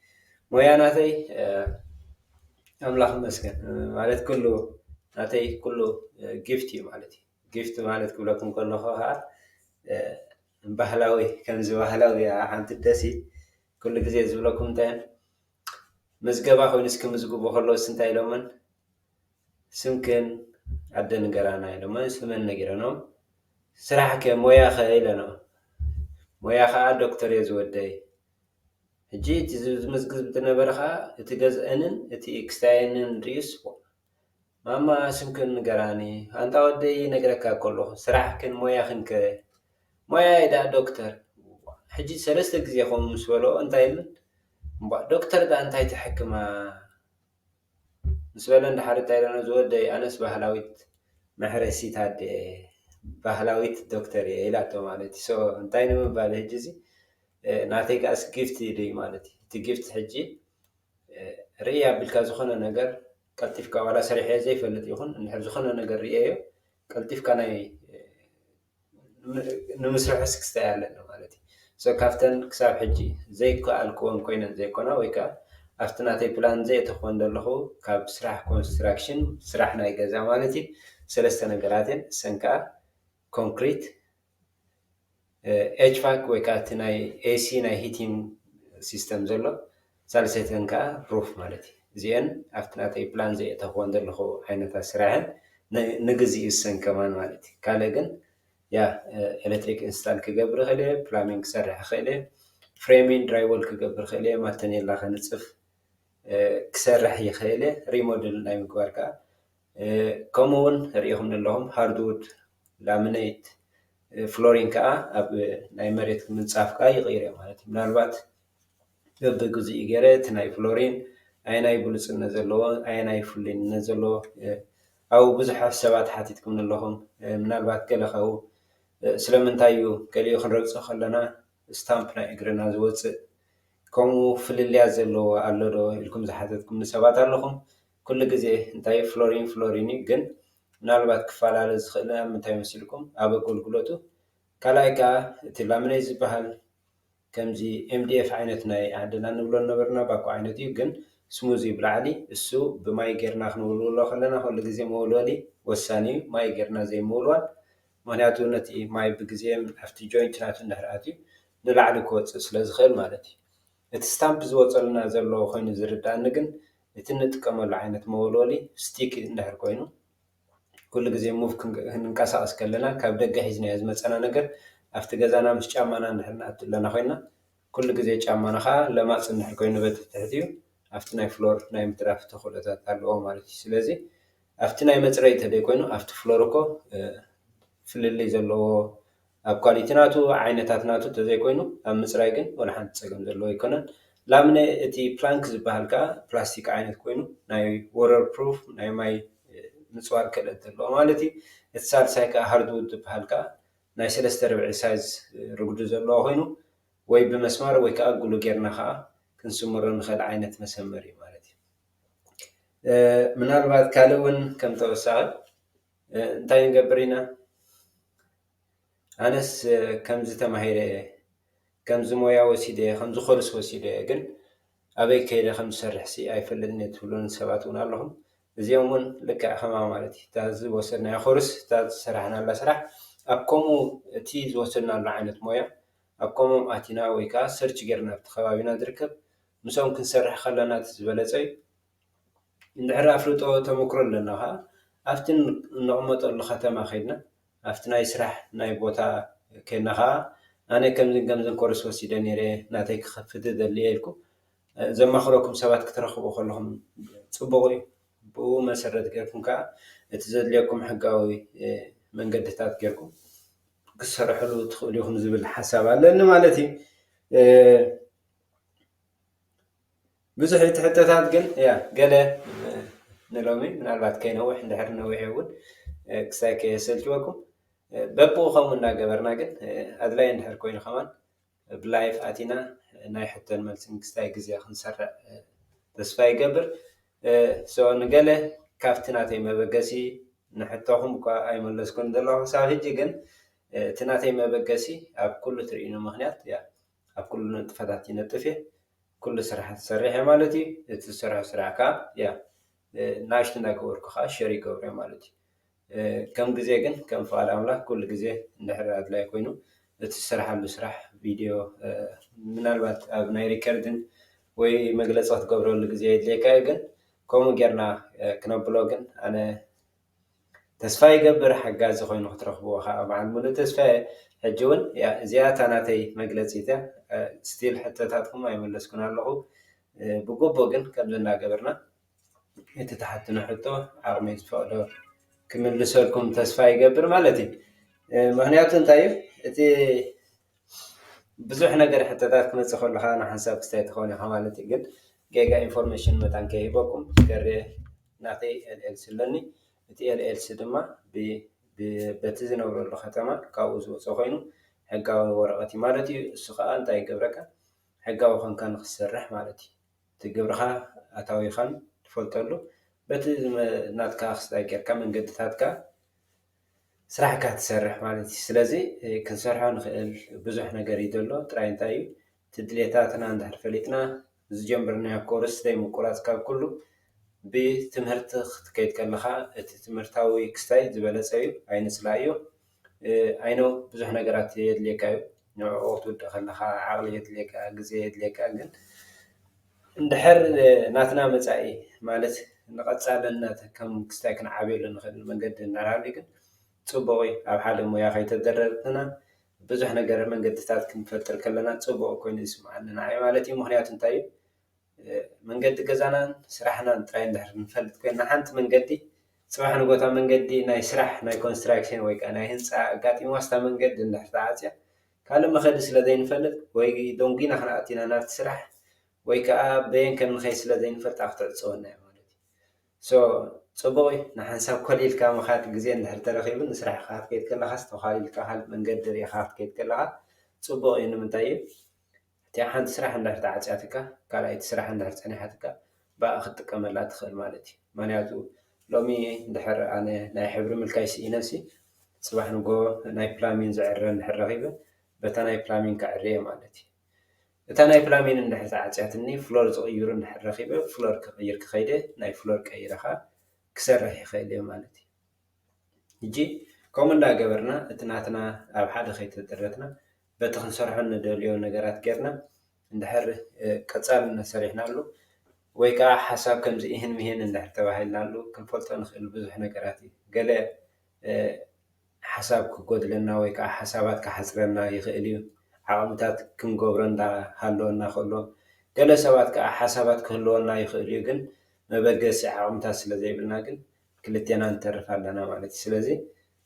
ሞያ ናተይ ኣምላኽ ይመስገን ማለት ኩሉ ናተይ ኩሉ ጊፍት እዩ ማለት እዩ። ጊፍት ማለት ክብለኩም ከለኹ ከዓ ባህላዊ፣ ከምዚ ባህላዊ ሓንቲ ደሲ ኩሉ ግዜ ዝብለኩም እንታይ፣ ምዝገባ ኮይኑ እስኪ ምዝግቡ ከለውስ እንታይ ኢሎምን? ስምክን ኣደ ንገራና ኢሎምን፣ ስመን ነጊረኖም፣ ስራሕከ ሞያኸ ኢለኖም። ሞያ ከዓ ዶክተር እየ ዝወደይ። ሕጂ እቲ ዝምዝግብ ዝነበረ ከዓ እቲ ገዝአንን እቲ ክስታየንን ሪኡስ፣ ማማ ስምክን ንገራኒ፣ ኣንታ ወደይ ነግረካ ከለኹ ስራሕክን ሞያኽን ከ? ሞያይ ደኣ ዶክተር። ሕጂ ሰለስተ ግዜ ከምኡ ምስ በልኦ እንታይ ኢሉን፣ እምቧእ ዶክተር ደኣ እንታይ ትሕክማ? ምስ በለ እንድሓር እንታይ ኢለኖ፣ ዝወደይ ኣነስ ባህላዊት መሕረሲት ኣደ እየ፣ ባህላዊት ዶክተር እየ ኢላቶ ማለት እዩ። So እንታይ ንምባል ሕጂ እዚ ናተይ ከኣስ ጊፍት እዩ ማለት እዩ። እቲ ጊፍት ሕጂ ርእይ ኣቢልካ ዝኾነ ነገር ቀልጢፍካ ዋላ ሰሪሐ ዘይፈልጥ ይኹን እንድሕር ዝኾነ ነገር ርእየዮ ቀልጢፍካ ናይ ንምስርሑ ስክስታይ ኣለኒ ማለት እዩ። So ካብተን ክሳብ ሕጂ ዘይከኣልክወን ኮይነን ዘይኮና ወይ ከዓ ኣብቲ ናተይ ፕላን ዘየተኽወን ዘለኹ ካብ ስራሕ ኮንስትራክሽን ስራሕ ናይ ገዛ ማለት እዩ ሰለስተ ነገራት እየን። እሰን ከዓ ኮንክሪት፣ ኤችቫክ ወይ ከዓ እቲ ናይ ኤሲ ናይ ሂቲንግ ሲስተም ዘሎ፣ ሳልሰይተን ከዓ ሩፍ ማለት እዩ። እዚአን ኣብቲ ናተይ ፕላን ዘየእተኽወን ዘለኹ ዓይነታት ስራሕን ንግዜኡ እሰን ከማን ማለት እዩ። ካልእ ግን ያ ኤሌክትሪክ ኢንስታል ክገብር ይኽእል እየ፣ ፕላሚንግ ክሰርሕ ይኽእል እየ፣ ፍሬሚንግ ድራይወል ክገብር ይኽእል እየ፣ ማተኔላ ከንፅፍ ክሰርሕ ይኽእል እየ። ሪሞድል ናይ ምግባር ከዓ ከምኡ እውን ርኢኹም ዘለኹም ሃርድውድ፣ ላሚኔት፣ ፍሎሪን ከዓ ኣብ ናይ መሬት ምንፃፍ ከዓ ይቕይር እየ ማለት እዩ። ምናልባት በብግዚኡ ገይረ እቲ ናይ ፍሎሪን ኣየናይ ብሉፅነት ዘለዎ ኣየናይ ፍሉይነት ዘለዎ ኣብኡ ብዙሕ ሰባት ሓቲትኩም ኣለኹም። ምናልባት ገለ ካብኡ ስለምንታይ እዩ ገሊኡ ክንረግፆ ከለና ስታምፕ ናይ እግርና ዝወፅእ ከምኡ ፍልልያት ዘለዎ ኣሎ ዶ ኢልኩም ዝሓተትኩም ሰባት ኣለኹም። ኩሉ ግዜ እንታይ ፍሎሪን ፍሎሪን እዩ፣ ግን ምናልባት ክፈላለ ዝኽእል ኣብ ምንታይ መሲልኩም ኣብ ኣገልግሎቱ። ካልኣይ ከዓ እቲ ላምነይ ዝበሃል ከምዚ M D F ዓይነት ናይ ዓድና ንብሎ ነበርና፣ ባኮ ዓይነት እዩ፣ ግን ስሙዚ ብላዕሊ እሱ ብማይ ጌርና ክንውልውሎ ከለና ኩሉ ግዜ መወልወሊ ወሳኒ እዩ። ማይ ጌርና ዘይምውልዋል፣ ምክንያቱ ነቲ ማይ ብግዜ ኣብቲ ጆይንት ናቱ እንድሕር ኣትዩ ንላዕሊ ክወፅእ ስለ ዝኽእል ማለት እዩ። እቲ ስታምፕ ዝወፀልና ዘሎ ኮይኑ ዝርዳእኒ ግን እቲ እንጥቀመሉ ዓይነት መወልወሊ ስቲክ እንድሕር ኮይኑ ኩሉ ግዜ ሙቭ ክንቀሳቀስ ከለና ካብ ደገ ሒዝናዮ ዝመፀና ነገር ኣብቲ ገዛና ምስ ጫማና እንድሕር ንኣቱ ኣለና ኮይና ኩሉ ግዜ ጫማና ከዓ ለማፅ እንድሕር ኮይኑ በቲ ትሕቲኡ ኣብቲ ናይ ፍሎር ናይ ምትራፍ ተኽእሎታት ኣለዎ ማለት እዩ። ስለዚ ኣብቲ ናይ መፅረይ ተደይ ኮይኑ ኣብቲ ፍሎር እኮ ፍልልይ ዘለዎ ኣብ ኳሊቲ ናቱ ዓይነታት ናቱ ተዘይኮይኑ ኣብ ምፅራይ ግን ወላ ሓንቲ ፀገም ዘለዎ ኣይኮነን። ላምነ እቲ ፕላንክ ዝበሃል ከዓ ፕላስቲክ ዓይነት ኮይኑ ናይ ወረር ፕሩፍ ናይ ማይ ምፅዋር ክእለት ዘለዎ ማለት እዩ። እቲ ሳልሳይ ከዓ ሃርድውድ ዝበሃል ከዓ ናይ ሰለስተ ርብዒ ሳይዝ ርጉዲ ዘለዎ ኮይኑ ወይ ብመስማር ወይ ከዓ ጉሉ ጌርና ከዓ ክንስምሮ ንኽእል ዓይነት መሰመር እዩ ማለት እዩ። ምናልባት ካልእ እውን ከም ተወሳኺ እንታይ ንገብር ኢና? ኣነስ ከምዚ ተማሂረ እየ፣ ከምዚ ሞያ ወሲደ እየ፣ ከምዚ ኮርስ ወሲደ እየ፣ ግን ኣበይ ከይደ ከም ዝሰርሕ ሲ ኣይፈልጥን እየ ትብሉኒ ሰባት እውን ኣለኹም። እዚኦም እውን ልክዕ ከማ ማለት እዩ። እታ ዝወሰድናዮ ኮርስ፣ እታ ዝሰራሕናላ ስራሕ ኣብ ከምኡ እቲ ዝወሰድናሉ ዓይነት ሞያ ኣብ ከምኦም ኣቲና ወይ ከዓ ሰርች ጌርና ኣብቲ ከባቢና ዝርከብ ምስኦም ክንሰርሕ ከለና እቲ ዝበለፀ እዩ። እንድሕር ኣፍልጦ ተመክሮ ኣለና ከዓ ኣብቲ እንቕመጠሉ ከተማ ከይድና ኣብቲ ናይ ስራሕ ናይ ቦታ ከይድና ከዓ ኣነ ከምዝን ከምዝን ኮርስ ወሲደ ነይረ ናተይ ክኸፍት ደልየ ኢልኩም ዘማኽረኩም ሰባት ክትረኽቡ ከለኹም ፅቡቕ እዩ። ብኡ መሰረት ጌርኩም ከዓ እቲ ዘድልየኩም ሕጋዊ መንገድታት ጌርኩም ክሰርሕሉ ትኽእሉ ኢኹም ዝብል ሓሳብ ኣለኒ ማለት እዩ። ብዙሕ እቲ ሕቶታት ግን ያ ገለ ንሎሚ ምናልባት ከይነውሕ እንድሕር ነዊሕ እውን ክሳይ ከየሰልችወኩም በብኡ ከምኡ እናገበርና ግን ኣድላይ እንድሕር ኮይኑ ከማን ብላይፍ ኣቲና ናይ ሕቶን መልስን ክስታይ ግዜ ክንሰርዕ ተስፋ ይገብር። ንገለ ካብቲ ናተይ መበገሲ ንሕቶኹም እኳ ኣይመለስኩን ዘለኹ ክሳብ ሕጂ ግን እቲ ናተይ መበገሲ ኣብ ኩሉ ትርእይኑ ምክንያት ኣብ ኩሉ ንጥፈታት ይነጥፍ እየ። ኩሉ ስራሕ ትሰርሕ እየ ማለት እዩ። እቲ ዝሰርሖ ስራሕ ከዓ ያ ናሽቱ እንዳገበርኩ ከዓ ሸር ይገብሮ እየ ማለት እዩ። ከም ግዜ ግን ከም ፍቓድ ኣምላኽ ኩሉ ግዜ እንድሕር ኣድላይ ኮይኑ እቲ ዝሰርሓሉ ስራሕ ቪድዮ ምናልባት ኣብ ናይ ሪከርድን ወይ መግለፂ ክትገብረሉ ግዜ የድልየካ እዩ። ግን ከምኡ ጌርና ክነብሎ ግን ኣነ ተስፋ ይገብር ሓጋዚ ኮይኑ ክትረኽብዎ ከዓ በዓል ሙሉእ ተስፋ እየ። ሕጂ እውን እዚኣ እታ ናተይ መግለፂት እያ። ስቲል ሕቶታትኩም ኣይመለስኩን ኣለኹ። ብግቡእ ግን ከምዚ እናገበርና እቲ ትሓትኖ ሕቶ ዓቕመይ ዝፈቕዶ ክምልሰልኩም ተስፋ ይገብር ማለት እዩ። ምክንያቱ እንታይ እዩ እቲ ብዙሕ ነገር ሕቶታት ክመፅእ ከለካ ንሓንሳብ ክስታይ ትኸውን ኢኻ ማለት እዩ። ግን ጌጋ ኢንፎርሜሽን መታን ከይህበኩም ገሬ ናተይ ኤልኤልሲ ኣለኒ። እቲ ኤልኤልሲ ድማ በቲ ዝነብረሉ ከተማ ካብኡ ዝወፀ ኮይኑ ሕጋዊ ወረቐት እዩ ማለት እዩ። እሱ ከዓ እንታይ ይገብረካ? ሕጋዊ ኮንካ ንክትሰርሕ ማለት እዩ። እቲ ግብርኻ ኣታዊኻን ትፈልጠሉ በቲ ናትካ ክስታይ ጌርካ መንገድታትካ ስራሕካ ትሰርሕ ማለት እዩ። ስለዚ ክንሰርሖ ንኽእል ብዙሕ ነገር እዩ ዘሎ። ጥራይ እንታይ እዩ እቲ ድሌታትና እንድሕር ፈሊጥና ዝጀመርናዮ ኮርስ ዘይምቁራፅ ካብ ኩሉ ብትምህርቲ ክትከይድ ከለኻ እቲ ትምህርታዊ ክስታይ ዝበለፀ እዩ። ኣይንፅላእዮ። ኣይኖ ብዙሕ ነገራት የድልየካ እዩ። ንዕኡ ክትውድእ ከለኻ ዓቕሊ የድልየካ፣ ግዜ የድልየካ። ግን እንድሕር ናትና መፃኢ ማለት ንቐፃልነት ከም ክስታይ ክንዓብየሉ ንኽእል መንገዲ እንድሕር ሃልዩ ግን ፅቡቕ እዩ። ኣብ ሓደ ሞያ ከይተደረርትና ብዙሕ ነገር መንገድታት ክንፈጥር ከለና ፅቡቕ ኮይኑ ይስምዓኒ ንዓይ ማለት እዩ። ምክንያቱ እንታይ እዩ መንገዲ ገዛናን ስራሕናን ጥራይ እንድሕር ንፈልጥ ኮይና ሓንቲ መንገዲ ፅባሕ ንጎታ መንገዲ ናይ ስራሕ ናይ ኮንስትራክሽን ወይ ከዓ ናይ ህንፃ ኣጋጢምዋስ እታ መንገዲ እንድሕር ተዓፅያ ካልእ መኸዲ ስለ ዘይንፈልጥ ወይ ደንጉይና ክንኣቲና ናብቲ ስራሕ ወይ ከዓ በየን ከም ንኸይ ስለ ዘይንፈልጣ ክትዕፀወና እያ ማለት እዩ። ሶ ፅቡቕ እዩ ንሓንሳብ ኮሊልካ ምኻድ ግዜ እንድሕር ተረኺቡ ንስራሕካ ክትከይድ ከለኻስ ተዃሊልካ ካልእ መንገዲ ርኢኻ ክትከይድ ከለኻ ፅቡቕ እዩ። ንምንታይ እዩ እቲኣ ሓንቲ ስራሕ እንድሕር ተዓፅያትካ ካልኣይቲ ስራሕ እንድሕር ፀኒሓትካ ብኣ ክትጥቀመላ ትኽእል ማለት እዩ። ምክንያቱ ሎሚ እንድሕር ኣነ ናይ ሕብሪ ምልካይ ስኢነሲ ፅባሕ ንጎ ናይ ፕላሚን ዝዕረ እንድሕር ረኺበ በታ ናይ ፕላሚን ከዕርየ ማለት እዩ። እታ ናይ ፕላሚን እንድሕር ተዓጽያትኒ ፍሎር ዝቕይሩ እንድሕር ረኺበ ፍሎር ክቕይር ክኸይደ ናይ ፍሎር ቀይረ ኸዓ ክሰርሕ ይኽእል እየ ማለት እዩ። ሕጂ ከምኡ እንዳገበርና እቲ ናትና ኣብ ሓደ ከይተደረትና በቲ ክንሰርሖ እንደልዮ ነገራት ጌርና እንድሕር ቀጻሊ እናሰሪሕናሉ ወይ ከዓ ሓሳብ ከምዚ ይህን ምሂን እንድሕር ተባሂልናሉ ክንፈልጦ ንኽእል ብዙሕ ነገራት እዩ። ገለ ሓሳብ ክጎድለና ወይ ከዓ ሓሳባት ክሓፅረና ይኽእል እዩ። ዓቕምታት ክንገብሮ እንዳሃለወና ከሎ ገለ ሰባት ከዓ ሓሳባት ክህልወና ይኽእል እዩ። ግን መበገሲ ዓቕምታት ስለ ዘይብልና ግን ክልቴና ንተርፍ ኣለና ማለት እዩ። ስለዚ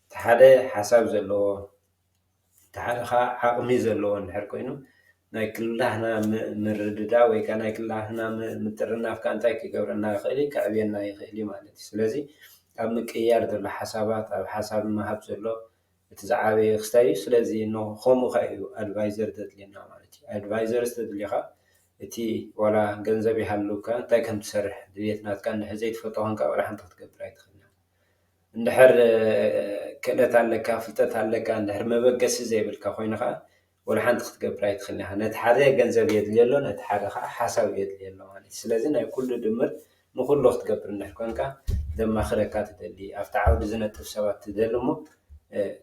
እቲ ሓደ ሓሳብ ዘለዎ እቲ ሓደ ከዓ ዓቕሚ ዘለዎ እንድሕር ኮይኑ ናይ ክልላህና ምርድዳ ወይ ከዓ ናይ ክልላህና ምጥርናፍ ከዓ እንታይ ክገብረና ይኽእል እዩ? ከዕብየና ይኽእል እዩ ማለት እዩ። ስለዚ ኣብ ምቅያር ዘሎ ሓሳባት ኣብ ሓሳብ ምሃብ ዘሎ እቲ ዝዓበየ ክስታይ እዩ። ስለዚ ከምኡ ከዓ እዩ ኣድቫይዘር ዘድልየና ማለት እዩ። ኣድቫይዘር ዝተድልዮ ከዓ እቲ ዋላ ገንዘብ ይሃልውካ እንታይ ከም ትሰርሕ ድልየት ናትካ እንድሕር ዘይትፈልጦ ኮንካ ዋላ ሓንቲ ክትገብር ኣይትኽእልን። እንድሕር ክእለት ኣለካ ፍልጠት ኣለካ እንድሕር መበገሲ ዘይብልካ ኮይኑ ከዓ ወላ ሓንቲ ክትገብር ኣይትኽእልን ኢኻ። ነቲ ሓደ ገንዘብ የድልዮ ኣሎ ነቲ ሓደ ከዓ ሓሳብ የድልዮ ኣሎ ማለት እዩ። ስለዚ ናይ ኩሉ ድምር ንኩሉ ክትገብር እንድሕር ኮንካ ዘማኽረካ ትደሊ ኣብቲ ዓውዲ ዝነጥፍ ሰባት ትደሊ እሞ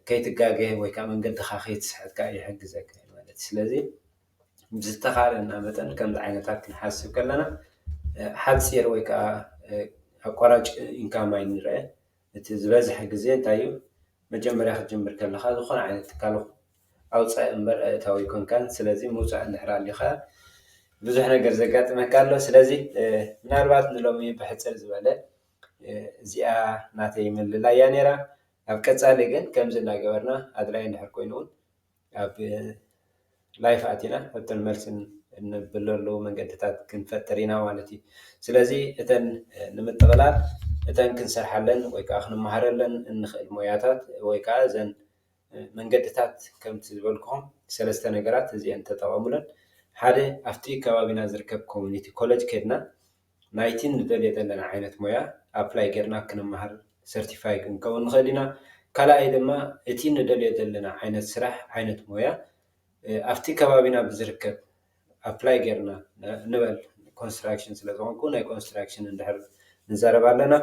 ከይትጋገ ወይ ከዓ መንገድኻ ከይትስሕት ከዓ ይሕግዘካ እዩ ማለት እዩ። ስለዚ ብዝተኻእለና መጠን ከምዚ ዓይነታት ክንሓስብ ከለና ሓፂር ወይ ከዓ ኣቋራጭ ኢንካም ኣይንርአ። እቲ ዝበዝሐ ግዜ እንታይ እዩ መጀመርያ ክትጅምር ከለኻ ዝኾነ ዓይነት ትካል ኣውፃኢ እምበር ኣእታዊ ኣይኮንካን። ስለዚ ምውፃእ እንድሕር ኣሊኻ ብዙሕ ነገር ዘጋጥመካ ኣሎ። ስለዚ ምናልባት ንሎሚ ብሕፅር ዝበለ እዚኣ ናተይ ምልላያ ነይራ። ኣብ ቀፃሊ ግን ከምዚ እናገበርና ኣድላይ እንድሕር ኮይኑ እውን ኣብ ላይፍ ኣቲና ሕቶን መልስን እንብለሉ መንገድታት ክንፈጥር ኢና ማለት እዩ። ስለዚ እተን ንምጥቕላል እተን ክንሰርሓለን ወይ ከዓ ክንመሃረለን እንኽእል ሞያታት ወይ ከዓ እዘን መንገድታት ከምቲ ዝበልኩኹም ሰለስተ ነገራት እዚአን ተጠቐሙለን። ሓደ ኣብቲ ከባቢና ዝርከብ ኮሚኒቲ ኮሌጅ ከድና ናይቲ ንደልዮ ዘለና ዓይነት ሞያ ኣፕላይ ጌርና ክንመሃር ሰርቲፋይ ክንከውን ንኽእል ኢና። ካልኣይ ድማ እቲ ንደልዮ ዘለና ዓይነት ስራሕ ዓይነት ሞያ ኣብቲ ከባቢና ብዝርከብ ኣፕላይ ጌርና ንበል ኮንስትራክሽን ስለ ዝኾንኩ ናይ ኮንስትራክሽን እንድሕር ንዛረብ ኣለና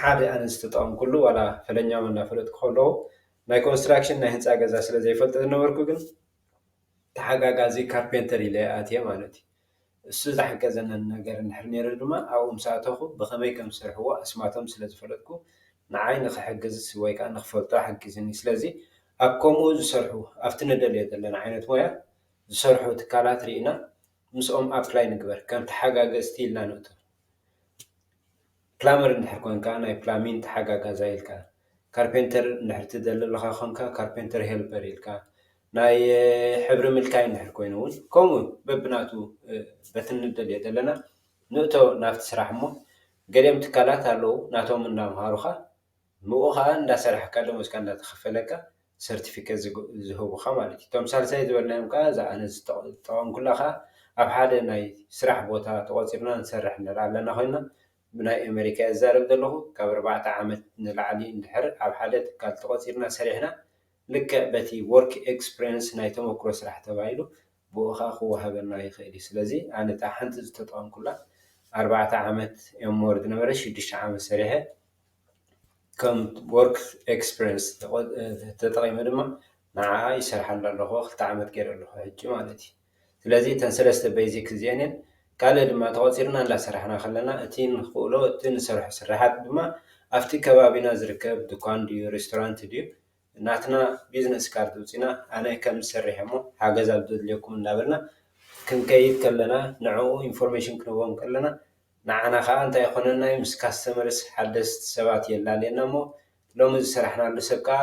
ሓደ ኣነ ዝተጠቐምኩሉ ዋላ ፈለኛም እናፈለጥኩ ከለዉ ናይ ኮንስትራክሽን ናይ ህንፃ ገዛ ስለ ዘይፈልጥ ዝነበርኩ ግን ተሓጋጋዚ ካርፔንተር ኢለ ኣትየ ማለት እዩ። እሱ ዝሓገዘኒ ነገር እንድሕር ነይሩ ድማ ኣብኡ ምስ ኣተኹ ብኸመይ ከም ዝሰርሕዎ ኣስማቶም ስለ ዝፈለጥኩ ንዓይ ንኽሕግዝ ወይ ከዓ ንኽፈልጦ ሓጊዝኒ። ስለዚ ኣብ ከምኡ ዝሰርሑ ኣብቲ ንደልዮ ዘለና ዓይነት ሞያ ዝሰርሑ ትካላት ርኢና ምስኦም ኣፕላይ ንግበር ከም ተሓጋገዝቲ ኢልና ንእቶ። ፕላመር እንድሕር ኮንካ ናይ ፕላሚን ተሓጋጋዛይ ኢልካ፣ ካርፔንተር እንድሕር ትደሊ ኣለኻ ኮንካ ካርፔንተር ሄልፐር ኢልካ፣ ናይ ሕብሪ ምልካይ እንድሕር ኮይኑ እውን ከምኡ በብናቱ በቲ ንደልዮ ዘለና ንእቶ ናብቲ ስራሕ እሞ ገሊኦም ትካላት ኣለዉ ናቶም እንዳምሃሩኻ ምኡ ከዓ እንዳሰራሕካ ደሞዝካ እንዳተኸፈለካ ሰርቲፊኬት ዝህቡኻ ማለት እዩ። እቶም ሳልሳይ ዝበልናዮም ከዓ እዛ ኣነ ዝጠቐምኩላ ከዓ ኣብ ሓደ ናይ ስራሕ ቦታ ተቖፂርና ንሰርሕ ንርኢ ኣለና ኮይና ብናይ ኣሜሪካ እዛረብ ዘለኹ ካብ ኣርባዕተ ዓመት ንላዕሊ እንድሕር ኣብ ሓደ ትካል ተቖፂርና ሰሪሕና ልክዕ በቲ ወርክ ኤክስፕሪንስ ናይ ተመክሮ ስራሕ ተባሂሉ ብኡ ከዓ ክወሃበና ይኽእል እዩ። ስለዚ ኣነ እታ ሓንቲ ዝተጠቐምኩላ ኣርባዕተ ዓመት ኤምወር ዝነበረ ሽዱሽተ ዓመት ሰሪሐ ከም ወርክ ኤክስፕሪንስ ተጠቂመ ድማ ንዓኣ ይሰርሓሉ ኣለኹ ክልተ ዓመት ገይረ ኣለኹ ሕጂ ማለት እዩ። ስለዚ እተን ሰለስተ ቤዚክ እዚአን እየን። ካልእ ድማ ተቆፂርና እንዳሰራሕና ከለና እቲ ንክእሎ እቲ ንሰርሖ ስራሓት ድማ ኣብቲ ከባቢና ዝርከብ ድኳን ድዩ ሬስቶራንት ድዩ ናትና ቢዝነስ ካርድ ውፂና ኣነ ከም ዝሰርሕ እሞ ሓገዝ ኣብ ዘድልየኩም እንዳበልና ክንከይድ ከለና ንዕኡ ኢንፎርሜሽን ክንህቦም ከለና ንዓና ከዓ እንታይ ይኾነና እዩ ምስ ካስተመርስ ሓደስቲ ሰባት የላልየና እሞ ሎሚ ዝሰራሕናሉ ሰብ ከዓ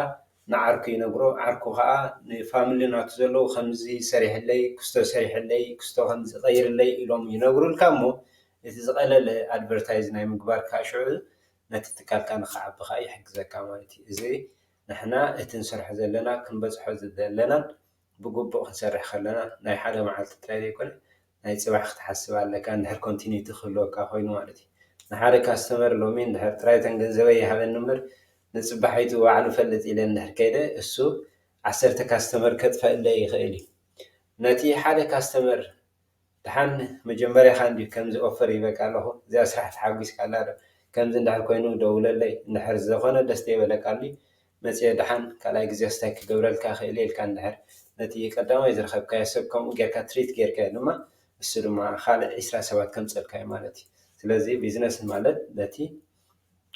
ንዓርኩ ይነግሮ ዓርኩ ከዓ ንፋሚሊ ናቱ ዘለዉ ከምዚ ሰሪሕለይ ክስቶ ሰሪሕለይ ክስቶ ከምዚ ቀይርለይ ኢሎም ይነግሩልካ እሞ እቲ ዝቀለለ ኣድቨርታይዝ ናይ ምግባር ከዓ ሽዑ ነቲ ትካልካ ንክዓቢ ከዓ ይሕግዘካ ማለት እዩ እዚ ንሕና እቲ ንሰርሖ ዘለና ክንበፅሖ ዝደለናን ብግቡእ ክንሰርሕ ከለና ናይ ሓደ መዓልቲ ጥራይ ዘይኮነ ናይ ፅባሕ ክትሓስብ ኣለካ እንድሕር ኮንቲኒቲ ክህልወካ ኮይኑ ማለት እዩ። ንሓደ ካስተመር ሎሚ እንድሕር ጥራይ እተን ገንዘበይ ይሃበኒ እምበር ንፅባሒቱ ባዕሉ ፈልጥ ኢለ እንድሕር ከይደ እሱ ዓሰርተ ካስተመር ከጥፈእለይ ይኽእል እዩ። ነቲ ሓደ ካስተመር ድሓን መጀመርያኻ እንዲ ከምዚ ኦፈር ይበቃ ኣለኹ፣ እዚኣ ስራሕ ተሓጒስካ ኣላ ዶ? ከምዚ እንድሕር ኮይኑ ደውለለይ፣ እንድሕር ዝኾነ ደስ ዘይበለካ ኣሊ መፅየ ድሓን ካልኣይ ግዜ ስታይ ክገብረልካ ክእል ኢልካ እንድሕር ነቲ ቀዳማይ ዝረኸብካዮ ሰብ ከምኡ ጌርካ ትሪት ጌርካዮ ድማ እሱ ድማ ካልእ ዒስራ ሰባት ከምፀልካ እዩ ማለት እዩ። ስለዚ ቢዝነስ ማለት ነቲ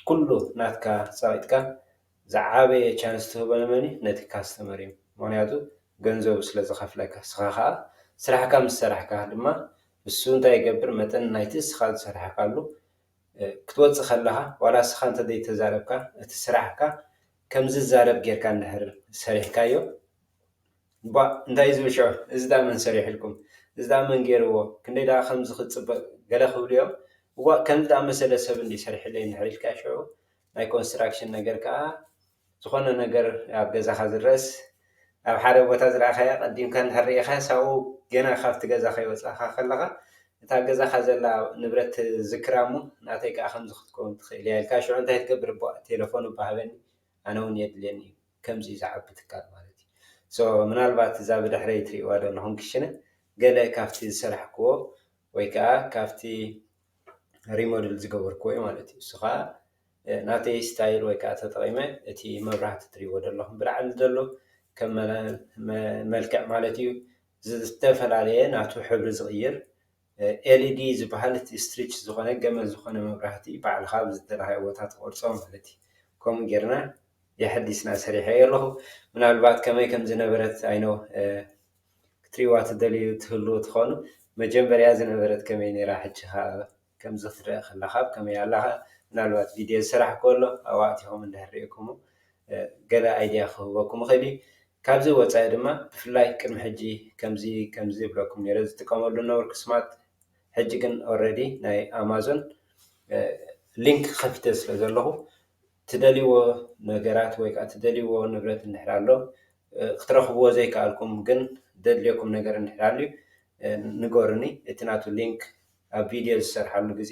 ኩሉ ናትካ ፃቂጥካ ዝዓበየ ቻንስ ትህቦ ንመን እዩ? ነቲ ካስተመር እዩ። ምክንያቱ ገንዘቡ ስለ ዝኸፍለካ። ንስኻ ከዓ ስራሕካ ምስ ሰራሕካ ድማ እሱ እንታይ ይገብር? መጠን ናይቲ ንስኻ ዝሰራሕካሉ ክትወፅእ ከለኻ ዋላ ንስኻ እንተዘይተዛረብካ እቲ ስራሕካ ከም ዝዛረብ ጌርካ እንድሕር ሰሪሕካዮ ባ እንታይ ዝብል ሽዑ እዚ ዳ መን ሰሪሕልኩም እዚ ዳ መን ገይርዎ ክንደይ ዳ ከምዚ ክፅበቅ ገለ ክብሉ እዮም። እዋ ከምዚ ዳ መሰለ ሰብ እንዲ ሰሪሕለይ እንድሕር ኢልካ ሽዑ ናይ ኮንስትራክሽን ነገር ከዓ ዝኾነ ነገር ኣብ ገዛኻ ዝረስ ኣብ ሓደ ቦታ ዝረኣኻያ ቀዲምካ እንድሕር ርኢኻ ሳብኡ ገና ካብቲ ገዛ ከይወፃእካ ከለኻ እታ ገዛኻ ዘላ ንብረት ትዝክራ እሞ ናተይ ከዓ ከምዚ ክትከውን ትኽእል እያ ኢልካ ሽዑ እንታይ ትገብር ባ ቴሌፎን እባ ሃበኒ ኣነ እውን የድልየኒ እዩ። ከምዚ እዩ ዝዓቢ ትካል ማለት እዩ። So ምናልባት እዛ ብድሕረይ ትሪእዋ ዘለኹም ክሽነ ገለ ካብቲ ዝሰራሕክዎ ወይ ከዓ ካብቲ ሪሞድል ዝገበርክዎ እዩ ማለት እዩ። እሱ ከዓ ናተይ ስታይል ወይ ከዓ ተጠቒመ እቲ መብራህቲ ትሪእዎ ዘለኹም ብላዕሊ ዘሎ ከም መልክዕ ማለት እዩ ዝተፈላለየ ናቱ ሕብሪ ዝቕይር ኤልኢዲ ዝበሃል እቲ ስትሪች ዝኾነ ገመድ ዝኾነ መብራህቲ ባዕልኻ ኣብ ዝደለኻዮ ቦታ ትቆርፆ ማለት እዩ። ከምኡ ጌርና የሐዲስና ሰሪሐዮ ኣለኹ። ምናልባት ከመይ ከም ዝነበረት ኣይነው ክትሪእዋ ትደልዩ ትህልዉ ትኾኑ። መጀመርያ ዝነበረት ከመይ ነይራ ሕጂ ኸ ከምዚ ክትረአ ከለኻ ከመይ ኣላኻ? ምናልባት ቪድዮ ዝሰራሕ ከሎ ኣብኡ ኣቲኹም እንድሕር ርኢኹሞ ገለ ኣይድያ ክህበኩም ይኽእል እዩ። ካብዚ ወፃኢ ድማ ብፍላይ ቅድሚ ሕጂ ከምዚ ከምዚ ይብለኩም ነይረ ዝጥቀመሉ ነበርኩ ስማርት ሕጂ ግን ኦረዲ ናይ ኣማዞን ሊንክ ከፊተ ስለ ዘለኹ ትደልይዎ ነገራት ወይ ከዓ ትደልይዎ ንብረት እንድሕር ኣሎ ክትረኽብዎ ዘይከኣልኩም ግን ደድልየኩም ነገር እንድሕር ኣልዩ ንገሩኒ እቲ ናቱ ሊንክ ኣብ ቪድዮ ዝሰርሓሉ ግዜ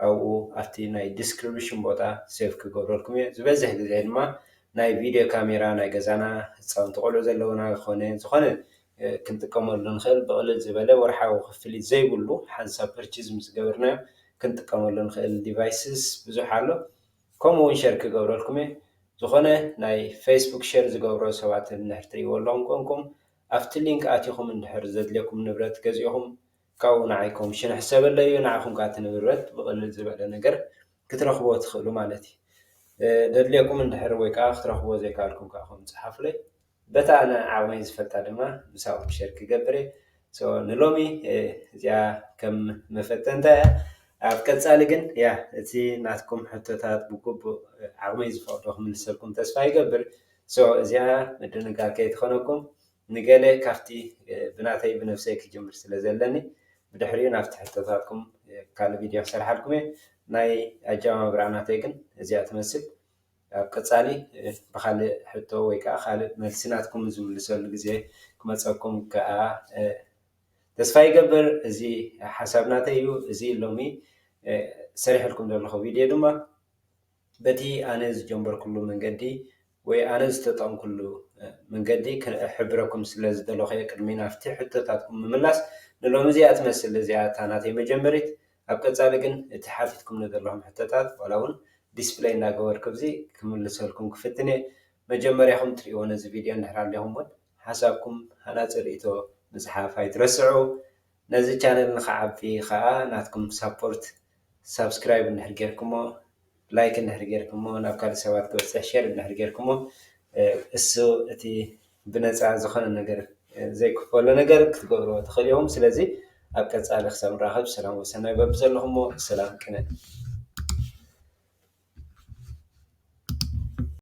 ኣብኡ ኣብቲ ናይ ዲስክሪፕሽን ቦታ ሴቭ ክገብረልኩም እየ ዝበዝሕ ግዜ ድማ ናይ ቪድዮ ካሜራ ናይ ገዛና ህፃውንቲ ቆልዑ ዘለውና ዝኾነ ዝኾነ ክንጥቀመሉ ንኽእል ብቕልል ዝበለ ወርሓዊ ክፍሊት ዘይብሉ ሓንሳብ ፐርችዝ ምስ ገበርናዮ ክንጥቀመሉ ንኽእል ዲቫይስስ ብዙሕ ኣሎ። ከምኡ እውን ሸር ክገብረልኩም እየ። ዝኾነ ናይ ፌስቡክ ሸር ዝገብሮ ሰባት እንድሕር ትሪእዎ ኣለኹም ኮንኩም ኣብቲ ሊንክ ኣቲኹም እንድሕር ዘድልየኩም ንብረት ገዚእኹም ካብኡ ንዓይ ኮሚሽን ሕሰበለይ እዩ ንዓኹም ከዓ እቲ ንብረት ብቕልል ዝበለ ነገር ክትረኽብዎ ትኽእሉ ማለት እዩ። ደድልየኩም እንድሕር ወይ ከዓ ክትረኽብዎ ዘይከኣልኩም ከዓ ከም ፀሓፉለይ በታ ኣነ ዓቕመይ ዝፈልጣ ድማ ምሳኹም ሸር ክገብር እየ። ንሎሚ እዚኣ ከም መፈተንታ እያ። ኣብ ቀፃሊ ግን ያ እቲ ናትኩም ሕቶታት ብግቡእ ዓቕመይ ዝፈቕዶ ክምልሰልኩም ተስፋ ይገብር። እዚኣ ምድንጋር ከይትኾነኩም ንገለ ካብቲ ብናተይ ብነብሰይ ክጅምር ስለ ዘለኒ ብድሕሪኡ ናብቲ ሕቶታትኩም ካልእ ቪድዮ ክሰርሓልኩም እየ። ናይ ኣጀማምራ ናተይ ግን እዚኣ ትመስል። ኣብ ቀፃሊ ብካልእ ሕቶ ወይ ከዓ ካልእ መልሲ ናትኩም ዝምልሰሉ ግዜ ክመፀኩም ከዓ ተስፋ ይገብር። እዚ ሓሳብ ናተይ እዩ። እዚ ሎሚ ሰሪሕልኩም ዘለኹ ቪድዮ ድማ በቲ ኣነ ዝጀመርኩሉ መንገዲ ወይ ኣነ ዝተጠምኩሉ መንገዲ ክሕብረኩም ስለ ዝደለኹ እየ። ቅድሚ ናብቲ ሕቶታትኩም ምምላስ ንሎሚ እዚኣ ትመስል። እዚኣ እታ ናተይ መጀመሪት። ኣብ ቀፃሊ ግን እቲ ሓቲትኩም ንዘለኹም ሕቶታት ዋላ እውን ዲስፕለይ እናገበርኩ ኣብዚ ክምልሰልኩም ክፍትን እየ። መጀመርያኹም ትሪእዎ ነዚ ቪድዮ እንድሕር ኣለኹም እውን ሓሳብኩም ሃናፂ ርእቶ ምፅሓፍ ኣይትረስዑ። ነዚ ቻነል ንክዓቢ ከዓ ናትኩም ሳፖርት ሳብስክራይብ እንድሕር ጌርኩሞ ላይክ እንድሕር ጌርኩሞ ናብ ካልእ ሰባት ክበፅሕ ሼር እንድሕር ጌርኩሞ እሱ እቲ ብነፃ ዝኾነ ነገር ዘይክፈሎ ነገር ክትገብርዎ ትኽእል ኢኹም። ስለዚ ኣብ ቀፃሊ ክሳብ ንራኸብ ሰላም ወሰናይ በብዘለኹሞ ሰላም ቅነ።